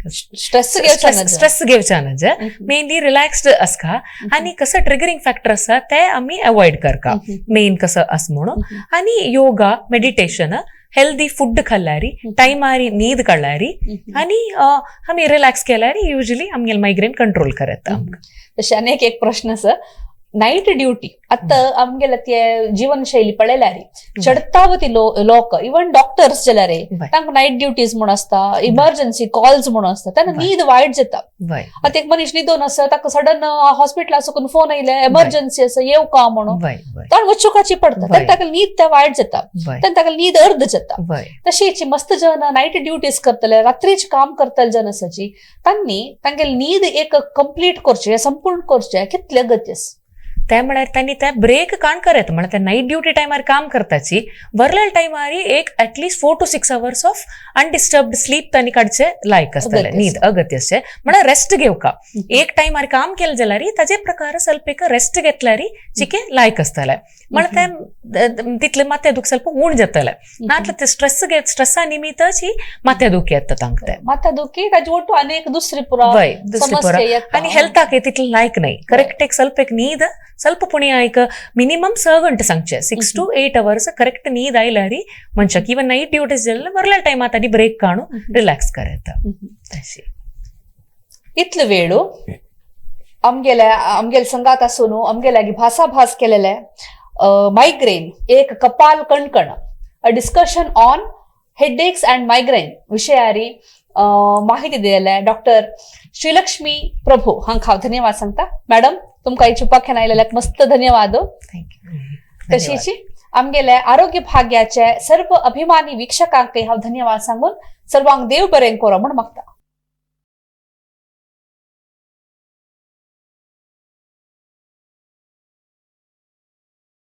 स्ट्रेस घेवच्या नज. स्ट्रेस घेवच्या नज, मेनली रिलॅक्स्ड आसता आनी कसं ट्रिगरिंग फॅक्टर आसा ते आमी अवॉयड करका मेन कसं आस म्हणून. आनी योगा, मेडिटेशन, हेल्दी फूड खाल्ल्यार, टायमारी न्हीद काडल्यार आनी आमी रिलॅक्स केल्यार युजली आमगेले मायग्रेन कंट्रोल करता. तशें आनी एक प्रश्न आसा, नायट ड्युटी आतां आमगेले ते जीवनशैली पळयल्यार चडतावती लोक, इवन डॉक्टर्स जाल्यार तांकां नायट ड्युटीज म्हूण आसता, इमर्जन्सी कॉल्स म्हूण आसता, तेन्ना न्हीद वायट जाता. आतां एक मनीस न्हिदोन आसा, ताका सडन हॉस्पिटला साकून फोन येयले, एमर्जन्सी आसा, येवं का म्हणून, ताण वचुकाची पडटा. तेन्ना ताका न्हीद त्या वायट जाता, तेन्ना ताका न्हीद अर्द जाता. तशीच मस्त जन नायट ड्युटीज करतले, रात्रीच काम करतले जन आसाची, तांणी तांगेली न्हीद एक कंप्लीट करचे, संपूर्ण करचे कितले गती आसा? ते म्हळ्यार त्यांनी ते ब्रेक काण करत, म्हळ्यार ते नायट ड्युटी टायमार काम करताची, वरलेल्या टायमार एक at least 4 to 6 hours of undisturbed sleep तांणी काडचे लायक आसतले. अगत्य. न्हीद अगत्य आसचे, म्हळ्यार रेस्ट घेवका. एक टायमार काम केलें जाल्यार ताजे प्रकार ಸ್ವಲ್ಪ एक रेस्ट घेतल्यार चिके लायक आसतले, म्हळ्यार ते तितले माथ्या दुख ಸ್ವಲ್ಪ उण जातले. नातल्यार ते स्ट्रेस घेत, स्ट्रेसा निमित्ताची माथ्या दुखी येता तांकां ते. माथा दुखी ताजी ಒಟ್ಟು अनेक दुसरी पुरा वय, दुसरी पुरा समस्या येता. आनी हेल्थाक तितले लायक नाही. करेक्ट एक ಸ್ವಲ್ಪ एक न्हीद ಸ್ವಲ್ಪ पुणी एक मिनिमम 6 गंटे सांगचे, 6 to 8 hours correct न्हीद आयल्यार मनशाक इवन नायट ड्युटीज जाल्यार वरल्या टायमात ताणी ब्रेक काडून रिलॅक्स करता तशी. इतलो वेळ आमगेले आमगेले संगात आसून आमगेले भासाभास केलेले मायग्रेन एक कपाल कणकण, a discussion on headaches and migraine विशयारी माहिती दिलेले डॉक्टर श्रीलक्ष्मी प्रभू हांकां हांव धन्यवाद सांगता. मॅडम, तुमकां ही उपाख्यान आयलेल्याक मस्त धन्यवाद. Thank you. तशीच आमगेले आरोग्य भाग्याचे सर्व अभिमानी वीक्षकांकय हांव धन्यवाद सांगून सर्वांक देव बरें करो म्हूण मागता.